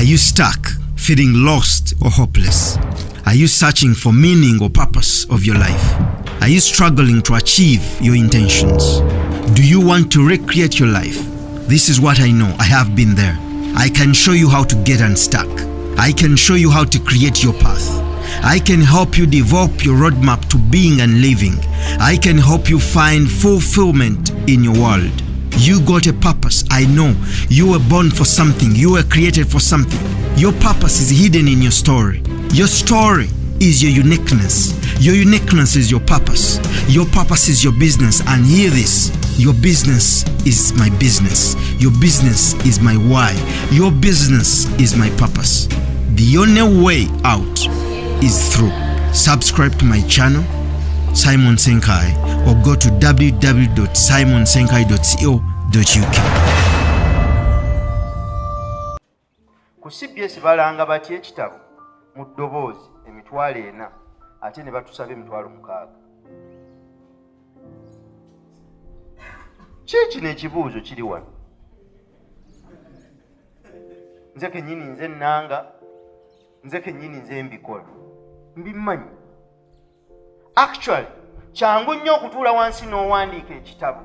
Are you stuck, feeling lost or hopeless? Are you searching for meaning or purpose of your life? Are you struggling to achieve your intentions? Do you want to recreate your life? This is what I know. I have been there. I can show you how to get unstuck. I can show you how to create your path. I can help you develop your roadmap to being and living. I can help you find fulfillment in your world. You got a purpose. I know. You were born for something. You were created for something. Your purpose is hidden in your story. Your story is your uniqueness. Your uniqueness is your purpose. Your purpose is your business. And hear this: your business is my business. Your business is my why. Your business is my purpose. The only way out is through. Subscribe to my channel, Simon Senkai, or go to www.simonsenkai.co.uk. Ku CBS balanga batya ekitabo mu ddoboozi 400,000, ate ne batusaba 60,000? Ki kino ekibuuzo kiri wano? Nze kennyini nze nnanga, nze kennyini nze mbikola, mbimanyi. Actually, kyangu nnyo okutuula wansi n'owandiika ekitabo,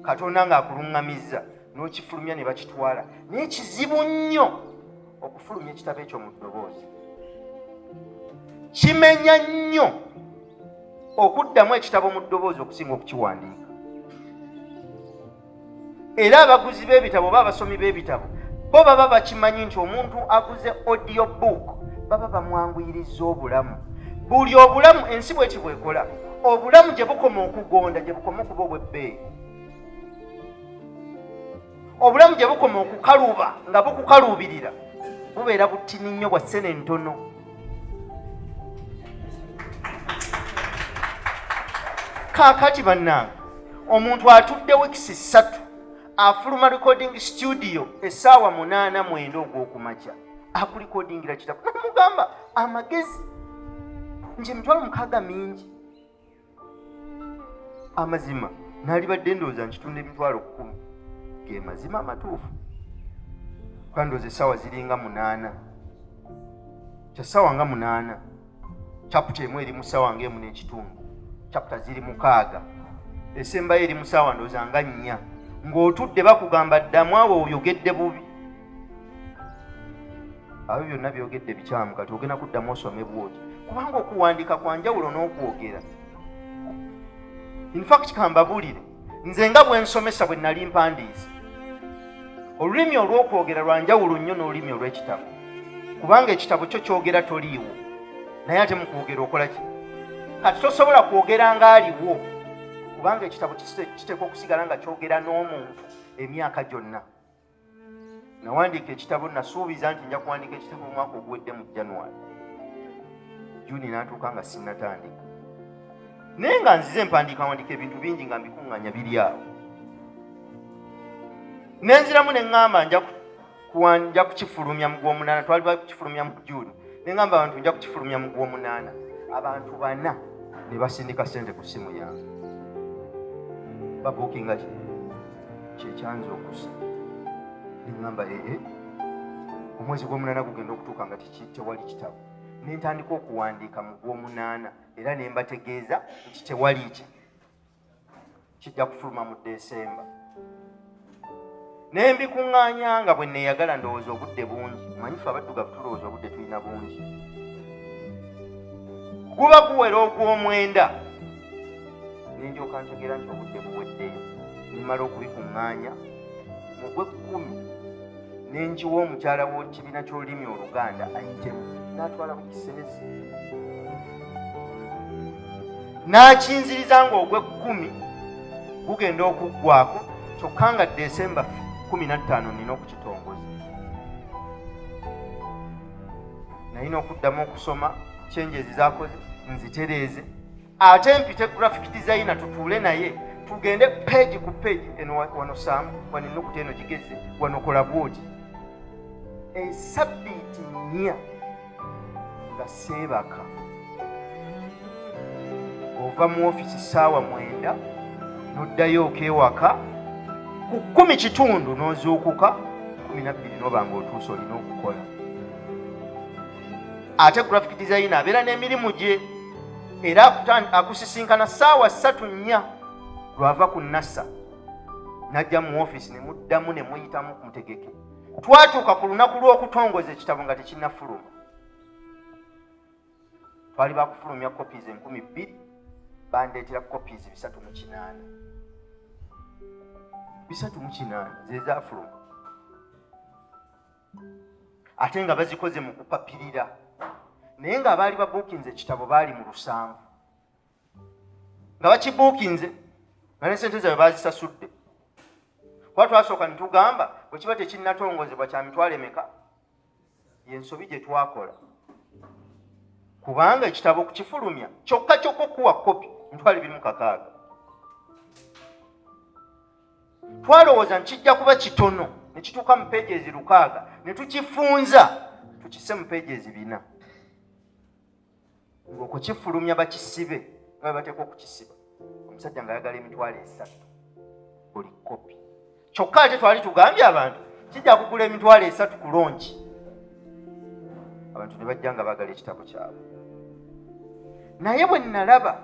Katonda ng'akuluŋŋamizza n'okifulumya ne bakitwala, naye kizibu nnyo okufulumya ekitabo ekyo mu ddoboozi. Kimenya nnyo okuddamu ekitabo mu ddoboozi okusinga okukiwandiika. Era abaguzi b'ebitabo oba abasomi b'ebitabo bo baba bakimanyi nti omuntu aguze audio book baba bamwanguyirizza obulamu. Buli obulamu ensi bweti bwekola, obulamu gye bukoma okugonda gye bukoma okuba obw'ebbeeyi, obulamu gye bukoma okukaluba nga bukukaluubirira bubeera butini nnyo bwa ssene ntono. Kaakati bannange, omuntu atudde wiikisi 3 afuluma recording studio essaawa 8 9 ogw'okumakya, akulikodingira kitabo, namugamba amagezi nti 60,000 mingi. Amazima nalibadde ndowooza nkitunda 10,000, ge mazima amatuufu, kuba ndowooza essaawa ziringa 8, kya ssaawa nga 8, chapter emu eri mu ssaawa nga emu n'ekitundu, chapter ziri 6, esembayo eri mu ssaawa ndowooza nga 4, ng'otudde bakugamba ddamu awo oyogedde bubi, abo byonna byogedde bikyamu, kati ogenda kuddamu osome bwoti, kubanga okuwandiika kwa njawulo n'okwogera. In fact, kambabuulire, nze nga bwe nsomesa bwe nali mpandiise, olulimi olw'okwogera lwa njawulo nnyo n'olulimi olw'ekitabo, kubanga ekitabo kyo kyogera toliiwo, naye ate mu kwogera okola ki? Kati tosobola kwogera ng'aliwo, kubanga ekitabo kiteekwa okusigala nga kyogera n'omuntu emyaka gyonna. Nawandiika ekitabo, nasuubiza nti nja kuwandiika ekitabo omwaka oguwedde mu January, Juni n'atuuka nga sinnatandika, naye nga nzize mpandiika wandiika ebintu bingi nga mbikuŋŋaanya biri awo, nenziramu ne ŋŋamba nja kukifulumya mu gw'omunaana, twali bakifulumya mu Juni, ne ŋŋamba abantu nja kukifulumya mu gw'omunaana, abantu 4 ne basindika ssente ku ssimu yange, babuukinga ki kyekyanza okusa, ne ŋŋamba ee omwezi gw'omunaana gugenda okutuuka nga tewali kitabo, ne ntandika okuwandiika mu gw'omunaana, era ne mbategeeza nti tewali ki kijja kufuluma mu Desemba, ne mbikuŋŋaanya nga bwe neeyagala. Ndowooza obudde bungi, manyi ffe abaddugavu tulowooza obudde tulina bungi, guba guwera ogw'omwenda ne ndyoka ntegeera nti obudde buweddeyo, ne mmala okubikuŋŋaanya mu gw'ekkumi ne ngiwa omukyala w'ekibiina ky'olulimi Oluganda ayitemu, n'atwala bukiseezi n'akinziriza ng'ogw'ekkumi gugenda okuggwako, kyokka nga Desemba 15 nina okukitongoza. Nalina okuddamu okusoma changes zakoze nzitereeze, ate mpite graphic designer tutuule naye tugende page ku page, eno wano saamu, wano ennukuta eno gigeze, wano kola bwoti. Esabbiiti 4 nga seebaka, ova mu ofisi ssaawa 9 n'oddayo okewaka ku 10:15 n'ozuukuka 12 n'oba ng'otuuse olina okukola. Ate graphic designer abeera n'emirimu gye era akusisinkana ssaawa 3 4 lwava ku NASA n'ajja mu ofiisi ne muddamu ne muyitamu mutegeke. Twatuuka ku lunaku lw'okutongoza ekitabo nga tekinnafuluma. Twali bakufulumya copies 2000, bandeetera copies 308. 308 ze zaafuluma, ate nga bazikoze mu kupapirira, naye ng'abaali babuukinze ekitabo baali mu 7 nga bakibuukinze nga ne sente zaabwe baazisasudde. Kuba twasooka ne tugamba bwe kiba tekinnatongozebwa kya mitwalo emeka, y'ensobi gye twakola, kubanga ekitabo okukifulumya kyokka kyokka okuwa kopi 260,000. Twalowooza nti kijja kuba kitono ne kituuka mu pages 600 ne tukifunza tukisse mu pages 4, ng'okukifulumya bakisibe nga bwe bateekwa okukisiba. Omusajja ng'ayagala 30,000 buli kopi, kyokka ate twali tugambye abantu kijja kugula 30,000 ku lonki. Abantu ne bajja nga baagala ekitabo kyabwe, naye bwe nalaba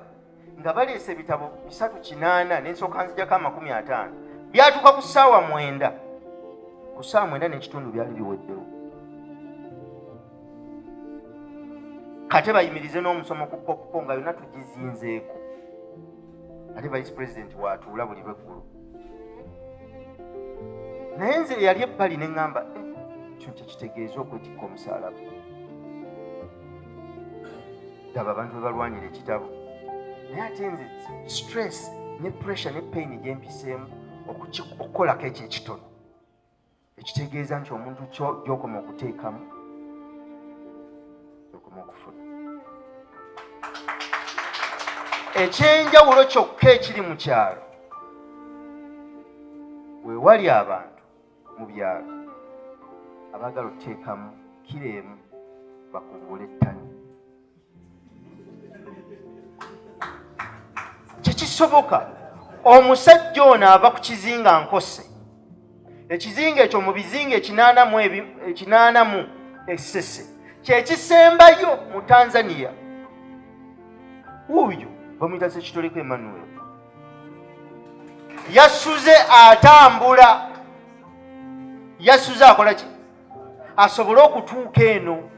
nga baleese ebitabo 308 ne nsooka nzijako 50, byatuuka ku ssaawa 9, ku ssaawa 9:30 byali biweddewo. Kate bayimirize n'omusomo ku pokupo nga yonna tugizinzeeko, ate vice president waatuula buli lweggulo. Naye nze eyali ebbali ne ŋŋamba, kino kyekitegeeza okwetikka omusaalaba. Laba abantu bwe balwanira ekitabo, naye ate nze stress ne pressure ne pain gye mpiseemu okukolako ekyo ekitono, ekitegeeza nti omuntu gy'okoma okuteekamu gy'okoma okufuna. Ekyenjawulo kyokka ekiri mu kyalo, we wali abantu mu byalo abaagala okuteekamu kiro emu bakungule ettani. Kikisoboka omusajja ono ava ku kizinga Nkose, ekizinga ekyo mu bizinga 8 mu Essese kyekisembayo mu Tanzania. Wuuyo bamuyita Ssekitoleko Emmanuel, yasuze atambula, yasuze akola ki asobole okutuuka eno.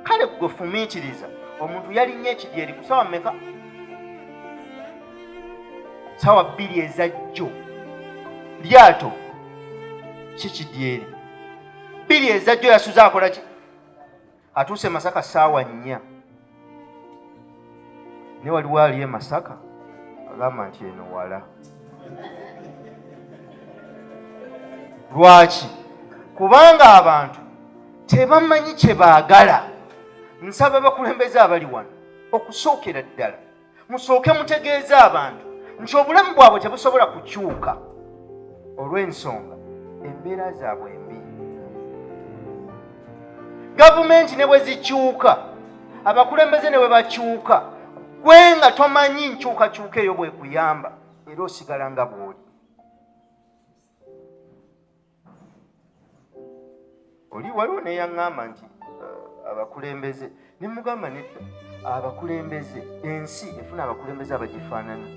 Kale gwe fumiitiriza, omuntu yalinnya ekidyeri ku ssaawa mmeka? Ssaawa 2 ezajjo, lyato si kidyeri, 2 ezajjo yasuze akola ki? Atuuse Masaka ssaawa 4, naye waliwo ali e Masaka agamba nti eno wala. Lwaki? Kubanga abantu tebamanyi kye baagala. Nsaba abakulembeze abali wano okusookera ddala musooke mutegeeze abantu nti obulamu bwabwe tebusobola kukyuka olw'ensonga embeera zaabwe embi. Gavumenti ne bwe zikyuka, abakulembeze ne bwe bakyuka, gwe nga tomanyi nkyukakyuka eyo bwekuyamba, era osigala nga bw'oli. Oli waliwo neyaŋŋamba nti abakulembeze, ne mugamba nedda, abakulembeze ensi efuna abakulembeze abagifaanana.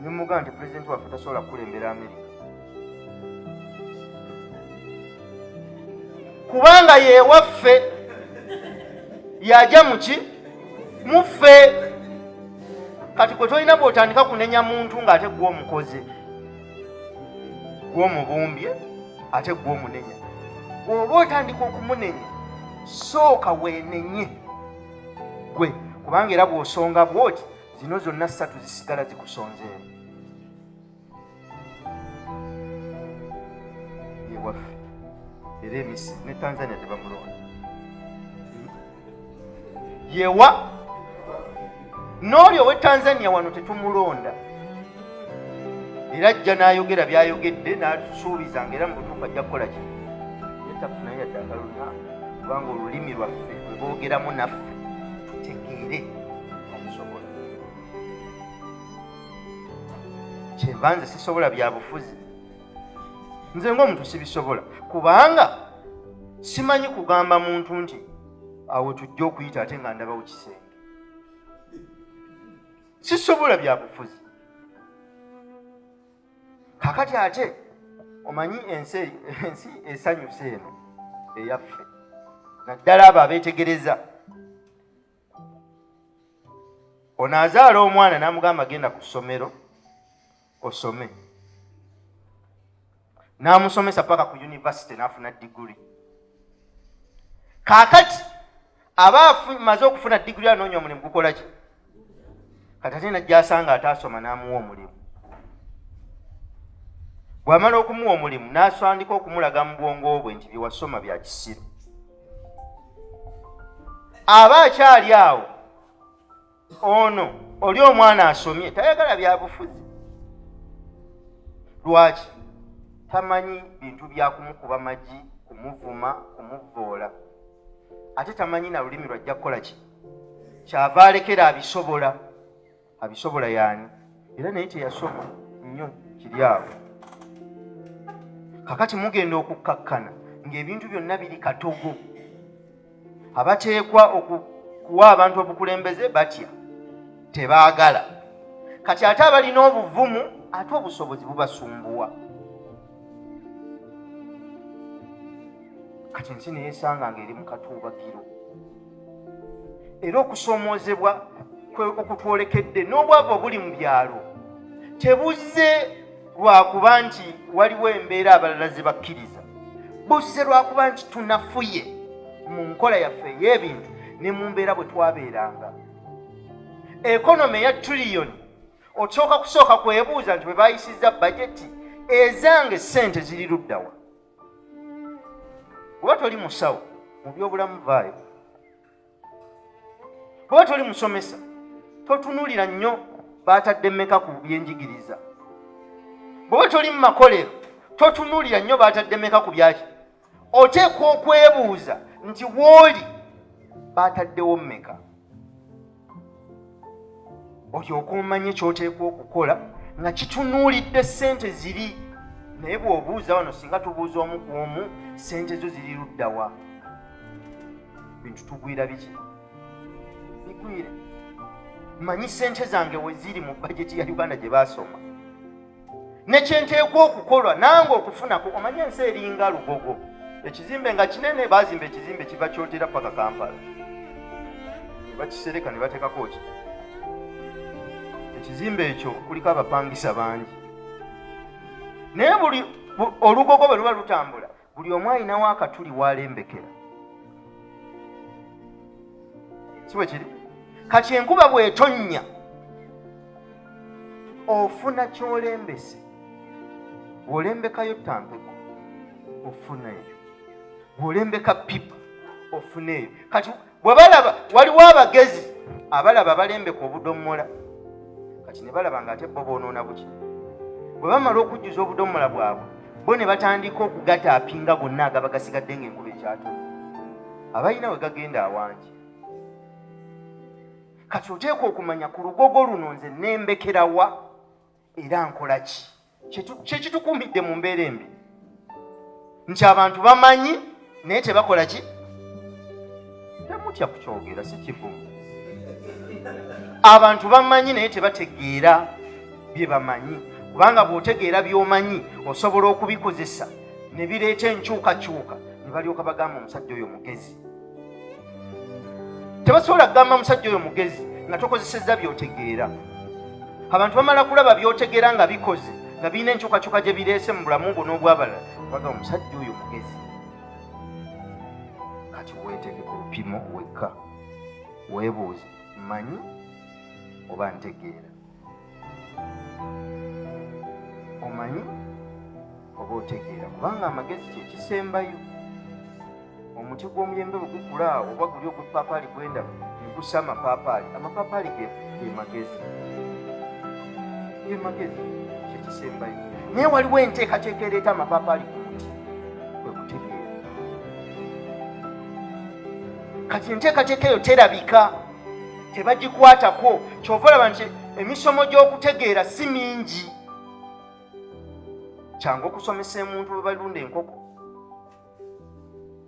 Ne mugamba nti pulezidenti waffe tasobola kukulembera Amerika kubanga yewaffe, yaja muki muffe. Kati gwe tolina bw'otandika kunenya muntu ng'ate gwe omukoze, gwe omubumbye, ate gwe omunenya. Bw'oba otandika okumunenya, sooka weenenye gwe, kubanga era bw'osonga bw'oti zino zonna 3 zisigala zikusonzeemu. Yewaffe era emisi ne Tanzania tebamulonda yewa n'oli owe Tanzania wano tetumulonda, era ajja n'ayogera by'ayogedde n'atusuubiza nga era mu butuufu ajja kukola ki, naye tafunayo yadde akalulu, kubanga olulimi lwaffe lwe boogeramu naffe tutegeere okusobola. Kyenva nze sisobola bya bufuzi. Nze ng'omuntu sibisobola, kubanga simanyi kugamba muntu nti awo tujja okuyita ate nga ndabawo kisenge. Sisobola byabufuzi. Kakati ate omanyi ensi ensi esanyusa eno eyaffe, naddala abo abeetegereza. Ono azaala omwana n'amugamba genda ku ssomero osome, n'amusomesa paka ku yunivasite n'afuna diguli. Kaakati aba amaze okufuna diguli anoonya omulimu, gukola ki? Kati ate najja asanga ataasoma n'amuwa omulimu. Bw'amala okumuwa omulimu n'asandika okumulaga mu bwongo bwe nti bye wasoma bya kisiru. Aba akyali awo, ono oli omwana asomye tayagala byabufuzi. Lwaki? Tamanyi bintu bya kumukuba magi, kumuvuma, kumuvvoola, ate tamanyi na lulimi lwajja kukola ki. Kyava alekera abisobola. Abisobola yaani? Era naye teyasoma nnyo, kiri awo. Kakati mugenda okukkakkana ng'ebintu byonna biri katogo. Abateekwa okuwa abantu obukulembeze batya, tebaagala. Kati ate abalina obuvumu, ate obusobozi bubasumbuwa. Kati ensi neyesanga ng'eri mu katuubagiro, era okusoomoozebwa okutwolekedde n'obwavu obuli mu byalo tebuzze lwakuba nti waliwo embeera abalala ze bakkiriza, buzze lwakuba nti tunafuye mu nkola yaffe ey'ebintu ne mu mbeera bwe twabeeranga. Ekonome eya tuliyoni, osooka kusooka kwebuuza nti bwe baayisizza bajeti, ezange ssente ziri luddawa? Bw'oba toli musawo mu byobulamu, vaayo. Bw'oba toli musomesa, totunuulira nnyo baatadde mmeka ku byenjigiriza. Bw'oba toli mu makolero, totunuulira nnyo baatadde mmeka ku byaki. Oteekwa okwebuuza nti w'oli baataddewo mmeka, olyoke omanye ky'oteekwa okukola nga kitunuulidde ssente ziri. Naye bw'obuuza wano, singa tubuuza omu ku omu, ssente zo ziri luddawa? Bintu tugwira biki bigwire. Manyi ssente zange we ziri mu bajeti ya Uganda gye baasoma ne kyenteekwa okukolwa nange okufunako. Omanye ensi eringa lugogo, ekizimbe nga kinene, bazimba ekizimbe kiva Kyotera paka Kampala, ne bakisereka ne bateekako ki ekizimbe ekyo, kuliko abapangisa bangi, naye buli olugogo bwe luba lutambula, buli omu alinawo akatuli w'alembekera, si bwe kiri? Kati enkuba bw'etonnya, ofuna ky'olembese. Bw'olembekayo ttampeko, ofuna eyo. Bw'olembeka pipa, ofuna eyo. Kati bwe balaba waliwo abagezi abalaba balembeka obudomola, kati ne balaba nga ate bo boonoona buki. Bwe bamala okujjuza obudomola bwabwe, bo ne batandika okugataapinga gonna agaba gasigadde ng'enkuba ekyatonya, abalina we gagenda awangi. Kati oteekwa okumanya ku lugogo luno nze nembekerawa era nkola ki. Kyekitukuumidde mu mbeera embi nti abantu bamanyi naye tebakola ki. Temutya kukyogera, si kivumu. Abantu bamanyi naye tebategeera bye bamanyi, kubanga bw'otegeera by'omanyi osobola okubikozesa ne bireeta enkyukakyuka, ne balyoka bagamba omusajja oyo mugezi. Tebasobola kugamba musajja oyo mugezi nga tokozesezza by'otegeera. Abantu bamala kulaba by'otegeera nga bikoze, nga birina enkyukakyuka gye bireese mu bulamu bwo n'obwabalala, bagamba omusajja oyo mugezi. Kati weeteeke ku lupimo wekka, weebuuze, mmanyi oba ntegeera? Omanyi oba otegeera? Kubanga amagezi kye kisembayo. Omuti gw'omuyembe bwe gukula awo, oba guli ogw'eppaapaali gwendaba ne gussa amapaapaali, amapaapaali ge magezi, ge magezi, kye kisembayo. Naye waliwo enteekateeka ereeta amapaapaali ku muti, kwe kutegeera. Kati enteekateeka eyo terabika, tebagikwatako. Kyova olaba nti emisomo gy'okutegeera si mingi. Kyangu okusomesa emuntu bwe balunda enkoko,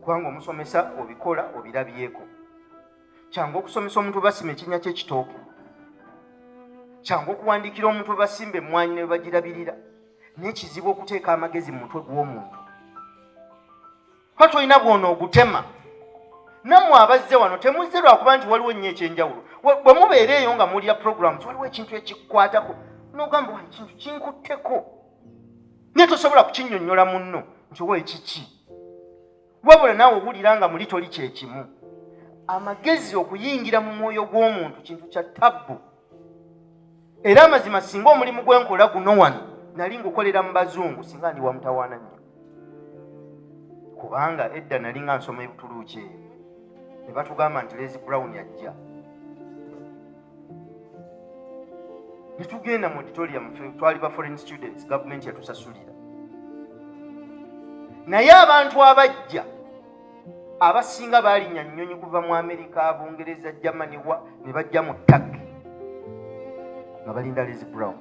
kubanga omusomesa obikola obirabyeko. Kyangu okusomesa omuntu bwe basima ekinnya ky'ekitooke. Kyangu okuwandiikira omuntu bwe basimba emmwanyi ne bwe bagirabirira. Naye kizibu okuteeka amagezi mu mutwe gw'omuntu. Kuba tolina bw'onoogutema. Nammwe abazze wano temuzze lwakuba nti waliwo nnyo eky'enjawulo. Bwe mubeera eyo nga mulya programs, waliwo ekintu ekikukwatako n'ogamba wa ekintu kinkutteko, naye tosobola kukinnyonnyola munno nti owa ekiki, wabula naawe owulira nga muli toli kyekimu. Amagezi okuyingira mu mwoyo gw'omuntu kintu kya tabbu. Era amazima singa omulimu gwenkola guno wano nali ngukolera mu bazungu, singa ndi wa mutawaana nnyo, kubanga edda nali nga nsoma ebutuluuki eyo ne batugamba nti Les Brown ajja, ne tugenda mu auditorium. Twali ba foreign students, gavumenti yatusasulira, naye abantu abajja abasinga baalinya nnyonyi kuva mu Amerika, Bungereza, Germany wa ne bajja mu Turkey nga balinda Les Brown,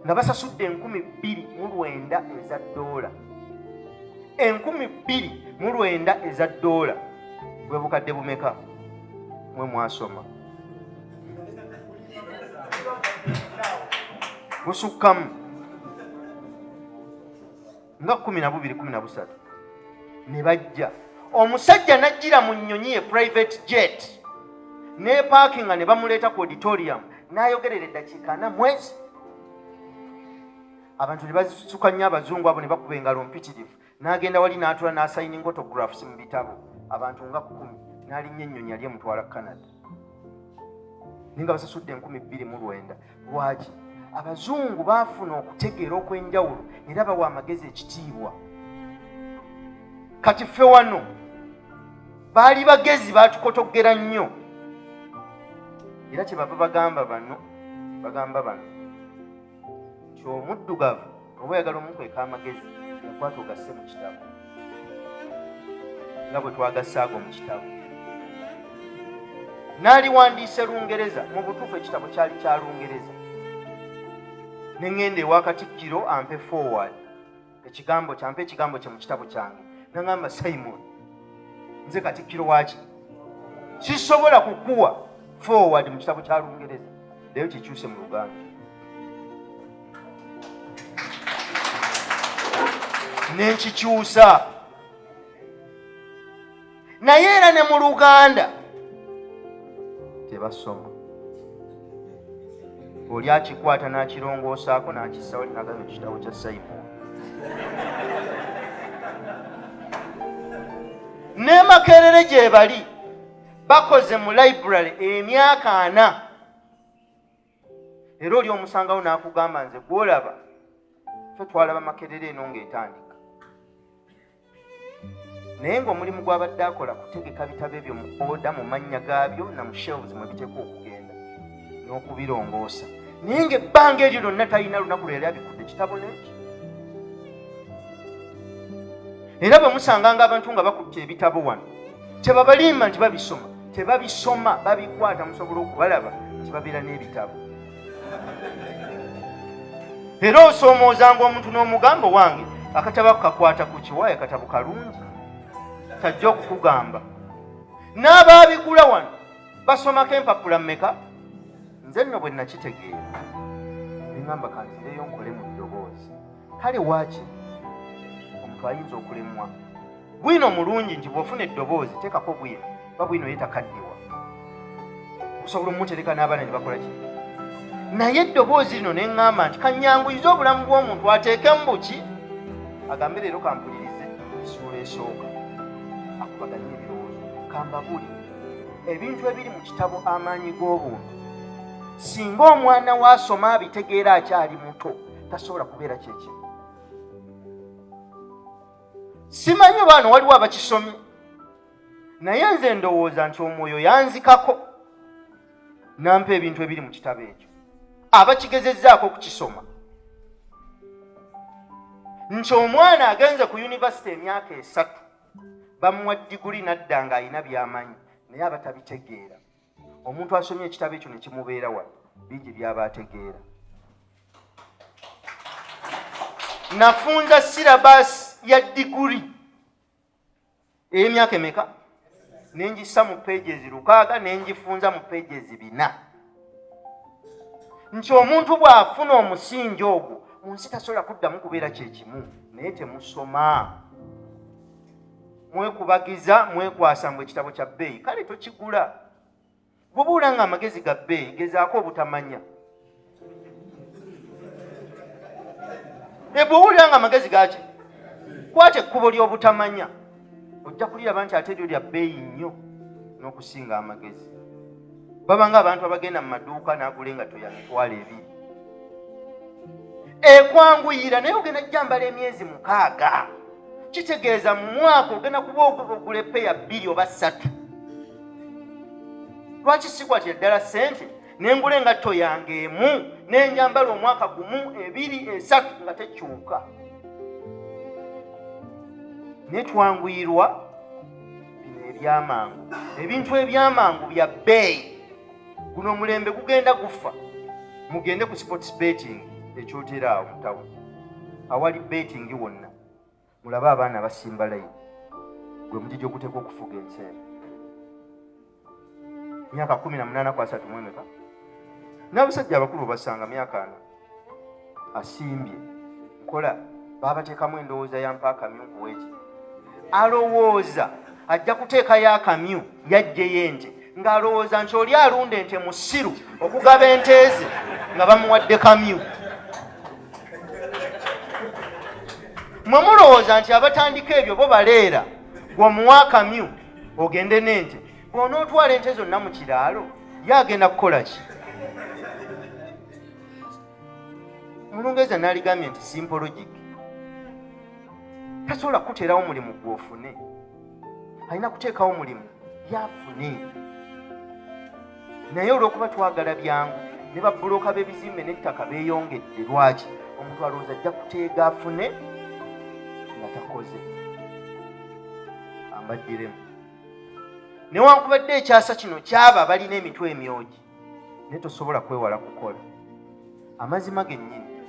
nga basasudde 2900 eza ddoola. 2900 eza ddoola bwe bukadde bumeka? Mwe mwasoma busukkamu nga 12, 13. Ne bajja, omusajja n'ajjira mu nnyonyi ye private jet n'epaakinga, ne bamuleeta ku auditorium n'ayogerera eddakiika 40 mwezi. Abantu ne bazisuka nnyo, abazungu abo ne bakuba engalo mpitirivu. N'agenda wali n'atula n'asayininga autographs mu bitabo abantu nga 10, n'alinnya ennyonyi yali emutwala Canada, naye nga basasudde 2900. Lwaki? Abazungu baafuna okutegeera okw'enjawulo era bawa amagezi ekitiibwa. Kati ffe wano baali bagezi baatukotoggera nnyo, era kyebava bagamba bano, bagamba bano nti omuddugavu oba oyagala omukweka amagezi, yakwata ogasse mu kitabo nga bwe twagasse ago mu kitabo. N'aliwandiise Lungereza. Mu butuufu ekitabo kyali kya Lungereza. Ne ŋŋenda ewa Katikkiro ampe forward ekigambo kyampe ekigambo kye mu kitabo kyange. Nangamba, Simon, nze Katikkiro waki sisobola kukuwa forward mu kitabo kya Lungereza, leero kikyuse mu Luganda. Nenkikyusa, naye era ne mu Luganda tebasoma. Oli akikwata n'akirongoosaako n'akissa wali nagamba ekitabo kya Simon. Ne Makerere gye bali bakoze mu library emyaka 40, era oli omusangawo n'akugamba nze gwolaba ffe twalaba Makerere eno ng'etandika, naye ng'omulimu gw'abadde akola kutegeka bitabo ebyo mu oda, mu mannya gaabyo na mu shelves mwe biteekwa okugenda n'okubirongoosa, naye ng'ebbanga eryo lyonna talina lunaku lwe yali abikudde kitabo n'eki. Era bwe musanganga abantu nga bakutte ebitabo wano, tebabalimba nti babisoma. Tebabisoma, babikwata. Musobola okubalaba nti babeera n'ebitabo, era osoomoozanga omuntu n'omugamba, wange akatabo ako kakwata ku kiwaayo, akatabo kalungi, tajja okukugamba. N'abaabigula wano basomako empapula mmeka? Nze nno bwe nakitegeera neŋŋamba kanzireyo nkole mu ddoboozi. Kale waaki omuntu ayinza okulemwa bwino mulungi nti bw'ofuna eddoboozi teekako bwino, ba bwino ye takaddiwa, osobola omutereka n'abaana ne bakola ki. Naye eddoboozi lino ne ŋŋamba nti kanyanguyize obulamu bw'omuntu, ateekemu buki, agambe leero kampulirize essuula esooka, akubaganye ebirowoozo. Kambabuulire ebintu ebiri mu kitabo Amaanyi g'Obuntu. Singa omwana waasoma abitegeera akyali muto, tasobola kubeera kyekimu. Simanyi baano waliwo abakisomye, naye nze ndowooza nti omwoyo yanzikako nampa ebintu ebiri mu kitabo ekyo. Abakigezezzaako okukisoma nti omwana agenze ku yunivasite emyaka 3, bamuwa diguli nadda ng'alina by'amanyi, naye abatabitegeera. Omuntu asomye ekitabo ekyo ne kimubeera wano, bingi by'aba ategeera. Nafunza syllabus ya diguri ey'emyaka emeka, nengissa mu pages 6, nengifunza mu pages 4. Nti omuntu bw'afuna omusingi ogwo mu nsi tasobola kuddamu kubeera kye kimu. Naye temusoma, mwekubagiza, mwekwasa mbu ekitabo kya bbeeyi, kale tokigula. Bw'obuula nga amagezi ga bbeeyi, gezaako obutamanya. Bw'owulira nga amagezi gaki, kwata ekkubo ly'obutamanya, ojja kuliraba nti ate eryo lya bbeeyi nnyo n'okusinga amagezi. Babanga abantu abagenda mu maduuka n'agula engatto ya 2,000, ekwanguyira, naye ogenda jjambala emyezi 6, kitegeeza mu mwaka ogenda kuba ogula epeya 2 oba 3. Lwaki sikwatira ddala ssente nengula engatto yange emu nenjambala omwaka 1, 2, 3 nga tekyuka? Naye twanguyirwa bino ebyamangu. Ebintu ebyamangu bya bbeeyi. Guno omulembe gugenda gufa. Mugende ku sports betting ekyotera awo mu tawuni, awali betting wonna, mulabe abaana abasimba layini. Gwe mugigi oguteekwa okufuga ensi eno. Myaka 18 ku 30 mwemeka, n'abasajja abakulu obasanga myaka 40 asimbye nkola. Babateekamu endowooza ya mpa akamyu nkuweeki. Alowooza ajja kuteekayo akamyu yajjeyo ente, ng'alowooza nti oli alunda ente musiru okugaba ente ze nga bamuwadde kamyu. Mwe mulowooza nti abatandika ebyo bo baleera, gw'omuwa akamyu ogende n'ente, bw'onootwala ente zonna mu kiraalo ye agenda kukola ki? Mulungereza n'aligambye nti simple logic. Tasobola kukuteerawo mulimu gw'ofune, alina kuteekawo mulimu yafune. Naye olw'okuba twagala byangu, ne babbulooka b'ebizimbe n'ettaka beeyongedde. Lwaki? Omuntu alowooza ajja kuteega afune nga takoze. Ambaddiremu, newankubadde ekyasa kino kyaba balina emitwe emyogi, naye tosobola kwewala kukola. Amazima gennyini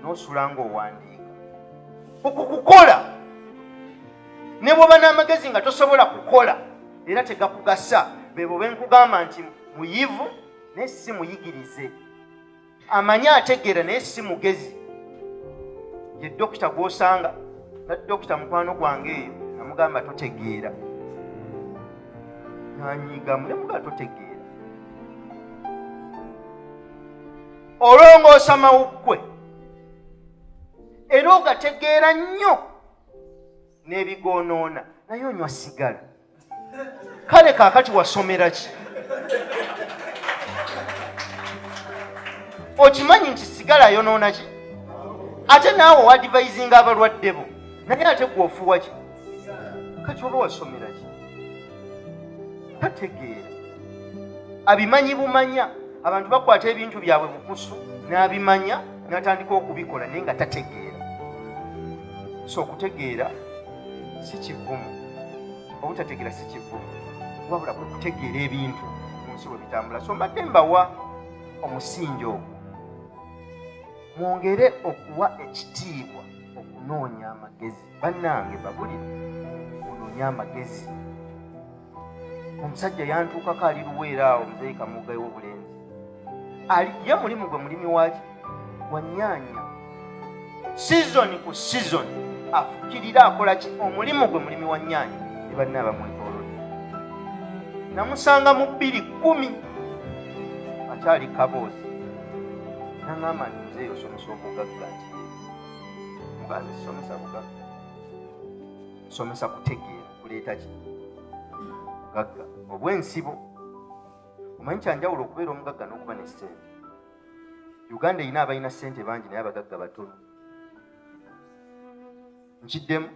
n'osula ng'owandiika okukukola, ne bw'oba n'amagezi nga tosobola kukola era tegakugasa. Bebo be nkugamba nti muyivu naye si muyigirize, amanyi ategeera naye si mugezi. Ye dokita gw'osanga na dokita mukwano gwange eyo namugamba totegeera, nanyiigamu ne mugamba totegeera, olongoosa mawuggwe era ogategeera nnyo n'ebigoonoona, naye onywa sigala. Kale kaakati wasomera ki? Okimanyi nti sigala ayonoona ki? Ate naawe owadivaizinga abalwadde bo, naye ate gwe ofuwa ki? Kati oba wasomera ki? Tategeera, abimanyi bumanya. Abantu bakwata ebintu byabwe bukusu n'abimanya n'atandika okubikola naye nga tategeera. So okutegeera si kivumu, obutategeera si kivumu, wabula kwe kutegeera ebintu mu nsi bwe bitambula. So mbadde mbawa omusingi ogwo, mwongere okuwa ekitiibwa okunoonya amagezi. Bannange babulire, munoonye amagezi. Omusajja yantuukako ali Luweero awo, muzeeyi Kamuga ew'obulenzi, ali ye mulimu gwe mulimi waki wa nnyaanya, sizoni ku sizoni afukirira, akola ki, omulimu gwe mulimi wa nnyaanya ne banne abamwetoolodde. Namusanga mu 2010 akyali kaboozi, naŋŋamba nti muzeeyi osomesa obugagga? Nti muganzi sisomesa bugagga, nsomesa kutegeera kuleeta ki bugagga obw'ensibo. Omanyi kyanjawulo okubeera omugagga n'okuba ne ssente. Uganda erina abalina ssente bangi naye abagagga batono. Nkiddemu,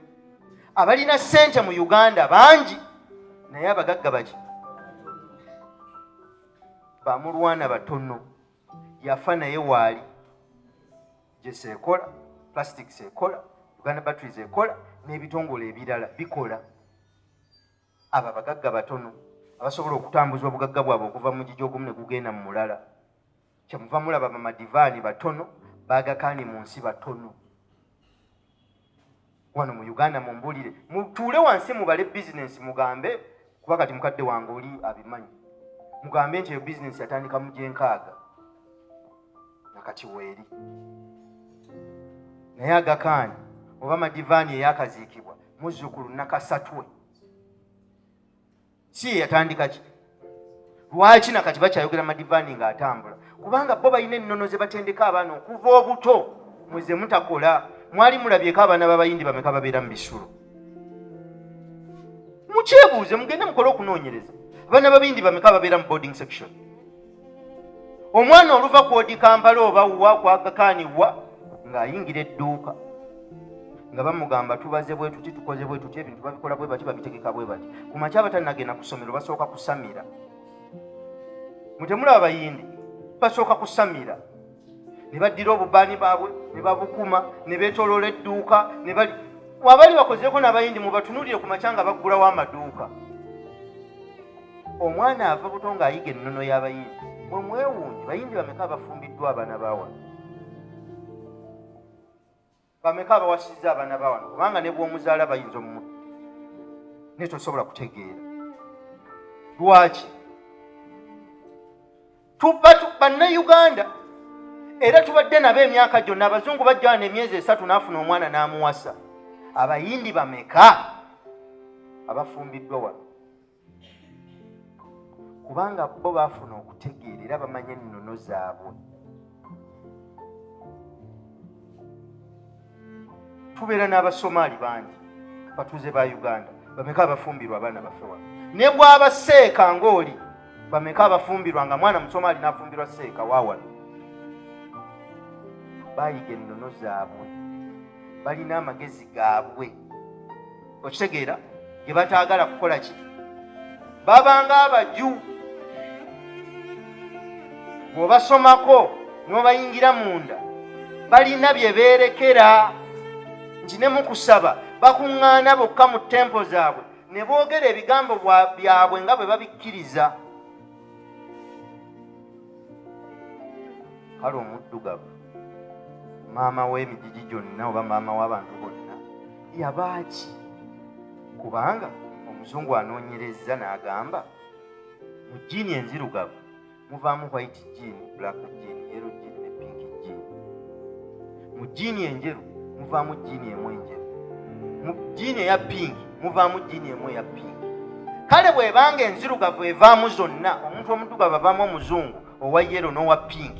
abalina ssente mu Uganda bangi naye abagagga baki bamulwana batono. Yafa naye waali Jese ekola, plastics ekola, Uganda Batteries ekola, n'ebitongole ebirala bikola. Abo abagagga batono abasobola okutambuza obugagga bwabwe okuva mu mugigi ogumu ne gugenda mu mulala. Kyemuva mulaba bamadivaani batono, baagakaani mu nsi batono. Wano mu Uganda mumbulire, mutuule wansi mubale bizinensi, mugambe, kuba kati mukadde wange oli abimanyi, mugambe nti eyo bizinensi yatandika mu gyenkaaga nakati weeri. Naye Agakaani oba Madivaani eyakaziikibwa muzzukulu Nakasatwe si ye yatandika ki? Lwaki nakati bakyayogera Madivaani ng'atambula? Kubanga bo balina ennono ze batendeka abaana okuva obuto. Mweze mutakola. Mwali mulabyeko abaana b'Abayindi bameka babeera mu bisulo? Mukyebuuze, mugende mukole okunoonyereza. Abaana b'Abayindi bameka babeera mu boarding section? Omwana oluva kwodi Kampala oba wa kwagakaani wa ng'ayingira edduuka nga bamugamba tubaze bwe tuti, tukoze bwe tuti, ebintu babikola bwe bati, babitegeka bwe bati. Ku makya abatannagenda ku ssomero basooka kusamira. Mutemulaba Abayindi basooka kusamira ne baddira obubaani baabwe ne babukuma ne beetoloola edduuka ne bali wabali bakozeeko n'Abayindi. Mubatunuulire ku makya nga baggulawo amaduuka. Omwana ava buto ng'ayiga ennono y'Abayindi. Mwe mwewuunye, Bayindi bameka abafumbiddwa abaana ba wano? Bameka abawasizza abaana ba wano? Kubanga ne bw'omuzaala bayinza omumutta, naye tosobola kutegeera lwaki tuba Bannayuganda era tubadde nabo emyaka gyonna. Abazungu bajja wano emyezi 3 n'afuna omwana n'amuwasa. Abayindi bameka abafumbiddwa wano? Kubanga bo baafuna okutegeera era bamanya ennono zaabwe. Tubeera n'Abasomaali bangi batuuze ba Uganda. Bameka abafumbirwa abaana baffe wano? Ne bwaba seeka ng'oli, bameka abafumbirwa nga mwana Musomaali n'afumbirwa seeka wa wano? Bayiga ennono zaabwe, balina amagezi gaabwe, okitegeera, ge bataagala kukola ki. Babanga abaju bw'obasomako n'obayingira munda, balina bye beerekera nti ne mu kusaba bakuŋŋaana bokka mu tempo zaabwe ne boogera ebigambo byabwe nga bwe babikkiriza. Kale omuddugavu maama w'emigigi gyonna oba maama w'abantu bonna yabaaki? Kubanga omuzungu anoonyerezza n'agamba mu gene enzirugavu muvaamu white gene, black gene, yellow gene ne pink gene. Mu gene enjeru muvaamu gene emu enjeru, mu gene eya pink muvaamu gene emu eya pink. Kale bw'ebanga enzirugavu evaamu zonna, omuntu omuddugavu avaamu omuzungu owa yellow n'owa pink,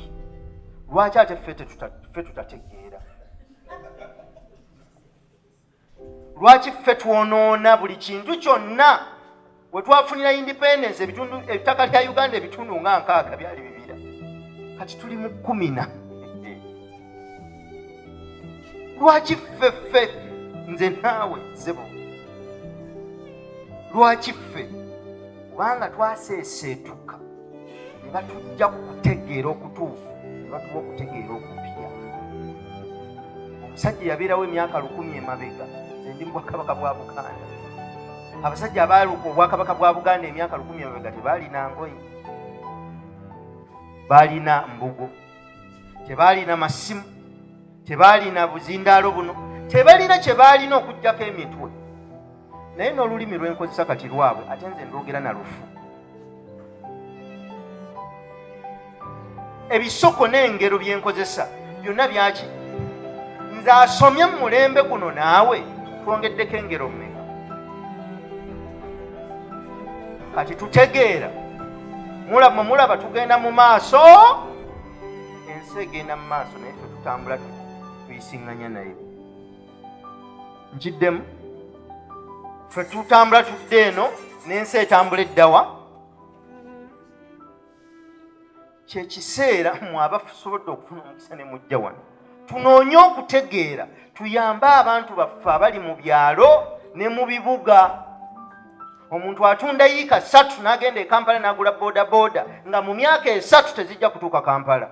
lwaki ate ffe tutategeera? Lwaki ffe twonoona buli kintu kyonna? We twafunira independence, ebitundu, ettaka lya Uganda ebitundu nga 60 byali bibira, kati tuli mu 10. Lwaki ffe ffe nze naawe zebo, lwaki ffe? Kubanga twaseeseetuka ne batujja ku kutegeera okutuufu ne batuwa okutegeera okupya. Omusajja yabeerawo emyaka 1000 emabega. Nze ndi mu bwakabaka bwa Buganda. Abasajja abaaluka obwakabaka bwa Buganda emyaka 1000 emabega tebaalina ngoye, baalina mbugo, tebaalina masimu, tebaalina buzindaalo buno, tebalina kye baalina okugyako emitwe. Naye n'olulimi lwenkozesa kati lwabwe, ate nze ndwogera na lufu. Ebisoko n'engero byenkozesa byonna byaki? Nze asomye mu mulembe guno, naawe twongeddeko engero mmeka? Kati tutegeera. Mulaba, mulaba tugenda mu maaso, ensi egenda mu maaso, naye ffe tutambula tuyisiŋŋanya naye. Nkiddemu, ffe tutambula tudde eno n'ensi etambula eddawa. Kyekiseera mwe abasobodde okufuna omukisa ne mujja wano, tunoonye okutegeera, tuyambe abantu baffe abali mu byalo ne mu bibuga. Omuntu atunda yiika 3 n'agenda e Kampala n'agula boodabooda nga mu myaka 3 tezijja kutuuka Kampala.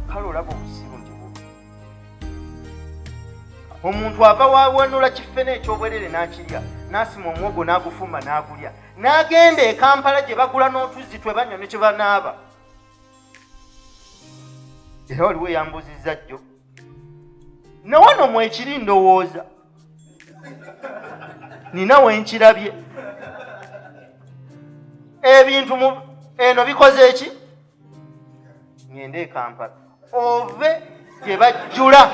Kale olaba obusiru nti bubi. Omuntu ava wawanula kifene ekyobwerere n'akirya, n'asima omuwogo n'agufumba n'agulya, n'agenda e Kampala gye bagula n'otuzzi twe banywa ne kye banaaba. Era waliwo eyambuuzizza jjo. Nawano mwekiri ndowooza nina wenkirabye ebintu eno bikoze eki ngende e Kampala ove gye bajjula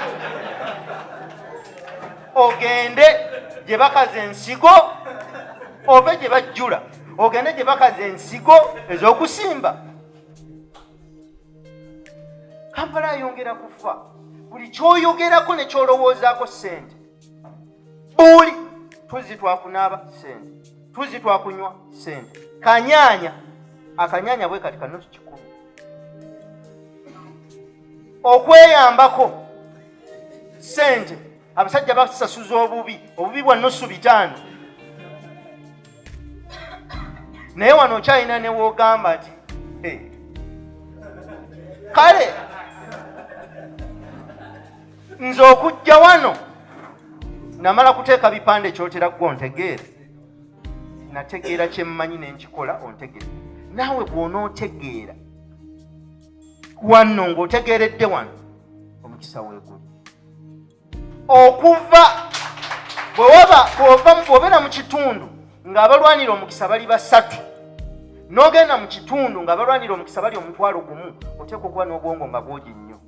ogende gye bakaza ensigo ove gye bajjula ogende gye bakaza ensigo ez'okusimba. Kampala ayongera kufa buli kyoyogerako ne kyolowoozaako ssente buli tuzzi twakunaaba ssente tuzzi twakunywa ssente kanyanya akanyanya bwe kati kanusu kikumi okweyambako ssente abasajja basasuza obubi obubi bwa nusu bitaano naye wano okyalina newogamba nti kale nze okujja wano namala kuteeka bipande kyotera gwe ontegeere nategeera kyemmanyi nenkikola ontegeere naawe bw'onootegeera wanno ng'otegeeredde wano omukisa weeguli okuva bwewaba bw'obeera mu kitundu ng'abalwanira omukisa bali basatu n'ogenda mu kitundu ng'abalwanira omukisa bali omutwalo gumu oteekwa okuba n'obwongo nga bwogi nnyo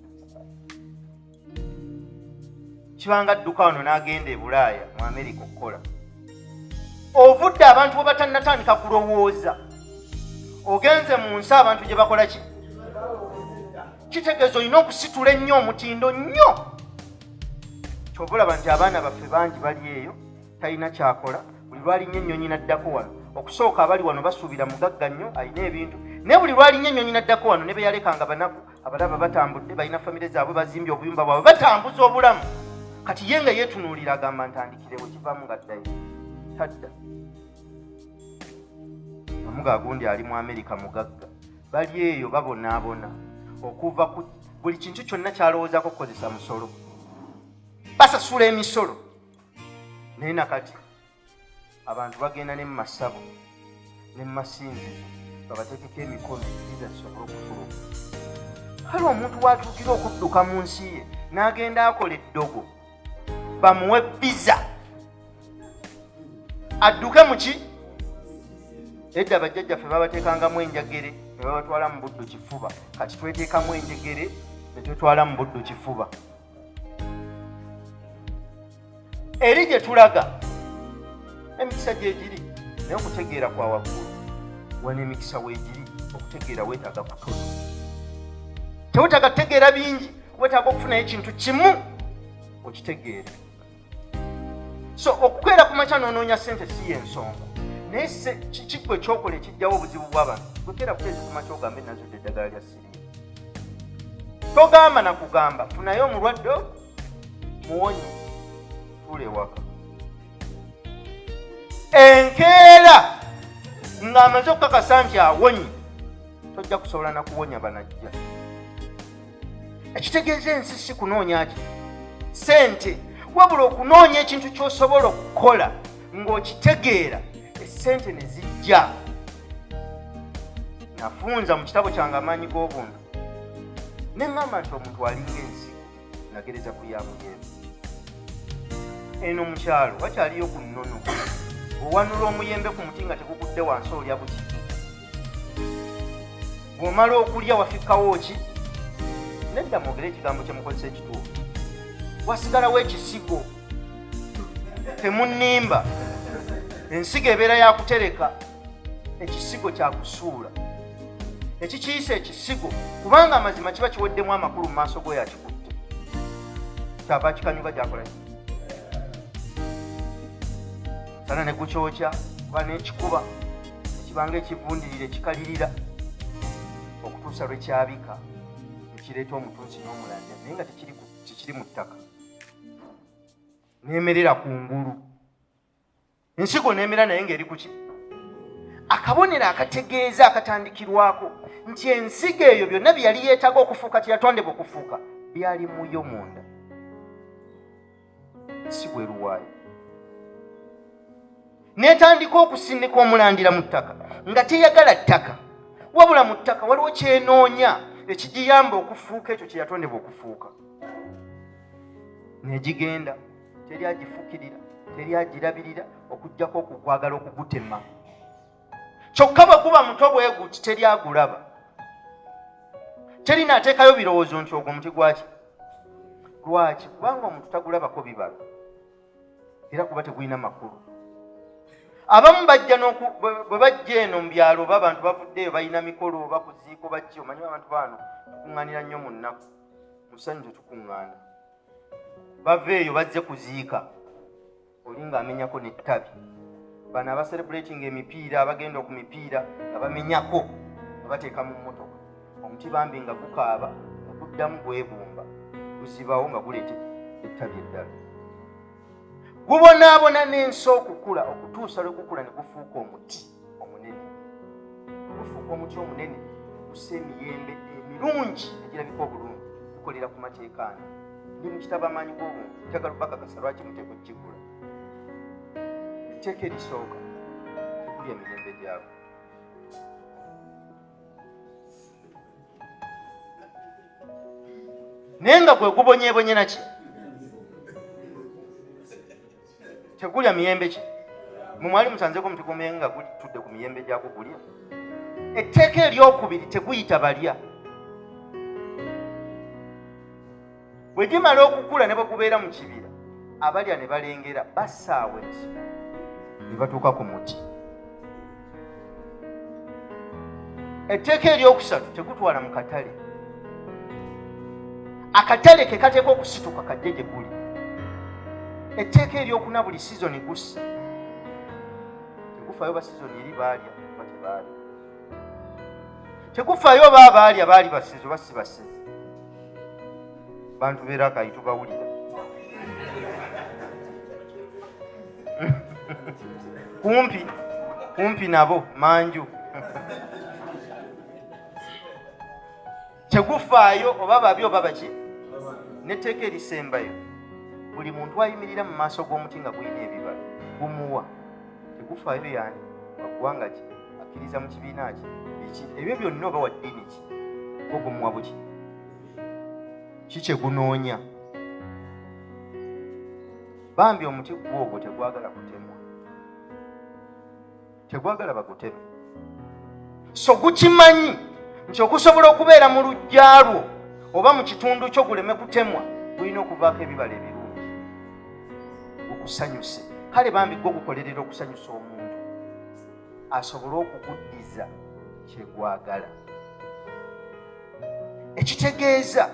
kibanga adduka wano n'agenda e bulaaya mu amerika okukola ovudde abantu bwe batannatandika kulowooza ogenze mu nsi abantu gye bakola ki kitegeeza olina okusitula ennyo omutindo nnyo kyova olaba nti abaana baffe bangi bali eyo talina kyakola buli lwalinnya ennyonyi naddako wano okusooka abali wano basuubira mugagga nnyo alina ebintu naye buli lwalinnya ennyonyi naddako wano ne beyalekanga banaku abalaba batambudde balina famire zaabwe bazimbye obuyumba bwabwe batambuza obulamu kati ye nga yeetunuulira agamba ntandikirewo kivaamu nga ddayo tadda amuga agundi ali mu amerika mugagga bali eyo babonaabona okuva ku buli kintu kyonna kyalowoozako okukozesa musolo basasula emisolo naye nakati abantu bagenda ne mu masabo ne mu masinzizo babateekeko emikono viza zisobole okufuluma kale omuntu watuukira okudduka mu nsi ye n'agenda akola eddogo bamuwe viza adduke muki edda bajjajjaffe babateekangamu enjagere ne babatwala mu buddu kifuba kati tweteekamu enjegere ne twetwala mu buddu kifuba eri gye tulaga emikisa gyegiri naye okutegeera kwa waggulu wano emikisa weegiri okutegeera weetaaga kutono tewetaaga kutegeera bingi wetaaga okufunayo ekintu kimu okitegeera so okukeera ku makya n'onoonya ssente si yensonga naye kikigwe kyokola ekijjawo obuzibu bw'abantu gwekeera kuteezi ku makya ogambe nazudde eddagala lya siriimu togamba nakugamba funayo omulwadde muwonye tuula ewaka enkeera ng'amaze okukakasa nti awonye tojja kusobola nakuwonya banajja ekitegeeza ensi si kunoonya ki sente wabula okunoonya ekintu ky'osobola okukola ng'okitegeera esente ne zijja nafunza mu kitabo kyange amaanyi g'obuntu ne ŋŋamba nti omuntu alinga ensigo nagereza ku ya muyembe eno mu kyalo wakyaliyo ku nnono owanula omuyembe ku muti nga tegugudde wansi olya buki bw'omala okulya wafikkawo ki nedda mwogere ekigambo kye mukozesa ekituufu wasigalawo ekisigo temunnimba ensigo ebeera yakutereka ekisigo kyakusuula ekikiyisa ekisigo kubanga amazima kiba kiweddemu amakulu mu maaso goyo akikutte kyava kikanyuga gyakola sana ne gukyokya kuba n'ekikuba ekibanga ekivundirira ekikalirira okutuusa lwe kyabika ekireeta omutunsi n'omulandira naye nga tekiri mu ttaka nemerera ku ngulu ensigo nemera naye ng'eri kuki akabonero akategeeza akatandikirwako nti ensigo eyo byonna bye yali yeetaaga okufuuka kyeyatondebwa okufuuka byali muyo munda si bweru waayo netandika okusindika omulandira mu ttaka nga teyagala ttaka wabula mu ttaka waliwo kyenoonya ekigiyamba okufuuka ekyo kyeyatondebwa okufuuka. Negigenda, teri agifukirira, teri agirabirira, okuggyako okukwagala okugutema. Kyokka bwe guba muto bwe guti, teri agulaba, teri naateekayo birowoozo nti ogwo omuti gwaki. Lwaki? Kubanga omuntu tagulabako bibala, era kuba tegulina makulu. Abamu bajja bwe bajja eno mu byalo, oba abantu bavuddeeyo balina mikolo oba kuziiko bajja. Omanyi abantu baano tukuŋŋaanira nnyo mu nnaku, mu ssanyu tetukuŋŋaana. Bava eyo bazze kuziika, oli ng'amenyako n'ettabi. Bano abacelebrating emipiira, abagenda ku mipiira nga bamenyako nga bateeka mu mmotoka. Omuti bambi nga gukaaba, nga guddamu gwebumba, guzibawo nga guleeta ettabi eddala. Gubonaabona n'ensi okukula okutuusa lwe gukula ne gufuuka omuti omunene. Gufuuka omuti omunene, gusa emiyembe emirungi egirabika obulungi. Gukolera ku mateeka ano. Ndi mu kitabo Amaanyi g'Obuntu, njagala obakakasa lwaki muteeka okukigula. Etteeka erisooka, tegulya mirembe gyabwe. Naye nga gwe gubonyebonye naki? Tegulya miyembe ki? Mumwali musanzeko omuti gw'omuyembe nga gutudde ku miyembe gyagwo gulya? Etteeka eryokubiri, teguyita balya. Bwe gimala okukula ne bwe gubeera mu kibira, abalya ne balengera basaawa ensigo ne batuuka ku muti. Etteeka eryokusatu, tegutwala mu katale. Akatale ke kateeka okusituka kajje gye guli. Etteeka eryokuna, buli sizoni gussa. Tegufaayo ba sizoni eri baalya oba tebaalya, tegufaayo oba abaalya baali basizi oba si basizi. Bantu beera akayi tubawulira kumpi kumpi nabo manju. Tegufaayo oba babi oba baki. Netteeka erisembayo, buli muntu ayimirira mu maaso g'omuti nga gulina ebibala gumuwa. Tegufaayo yaani, waggwanga ki, akkiriza mu kibiina ki, biki ebyo byonna, oba wa ddiini ki, gwo gumuwa buki ki kye gunoonya. Bambi omuti gwo ogwo tegwagala kutemwa, tegwagala baguteme. So gukimanyi nti okusobola okubeera mu luggya lwo oba mu kitundu kyo guleme kutemwa, gulina okuvaako ebibala ebirungi gukusanyuse. Kale bambi gwo gukolerera okusanyusa omuntu asobole okuguddiza kyegwagala. Ekitegeeza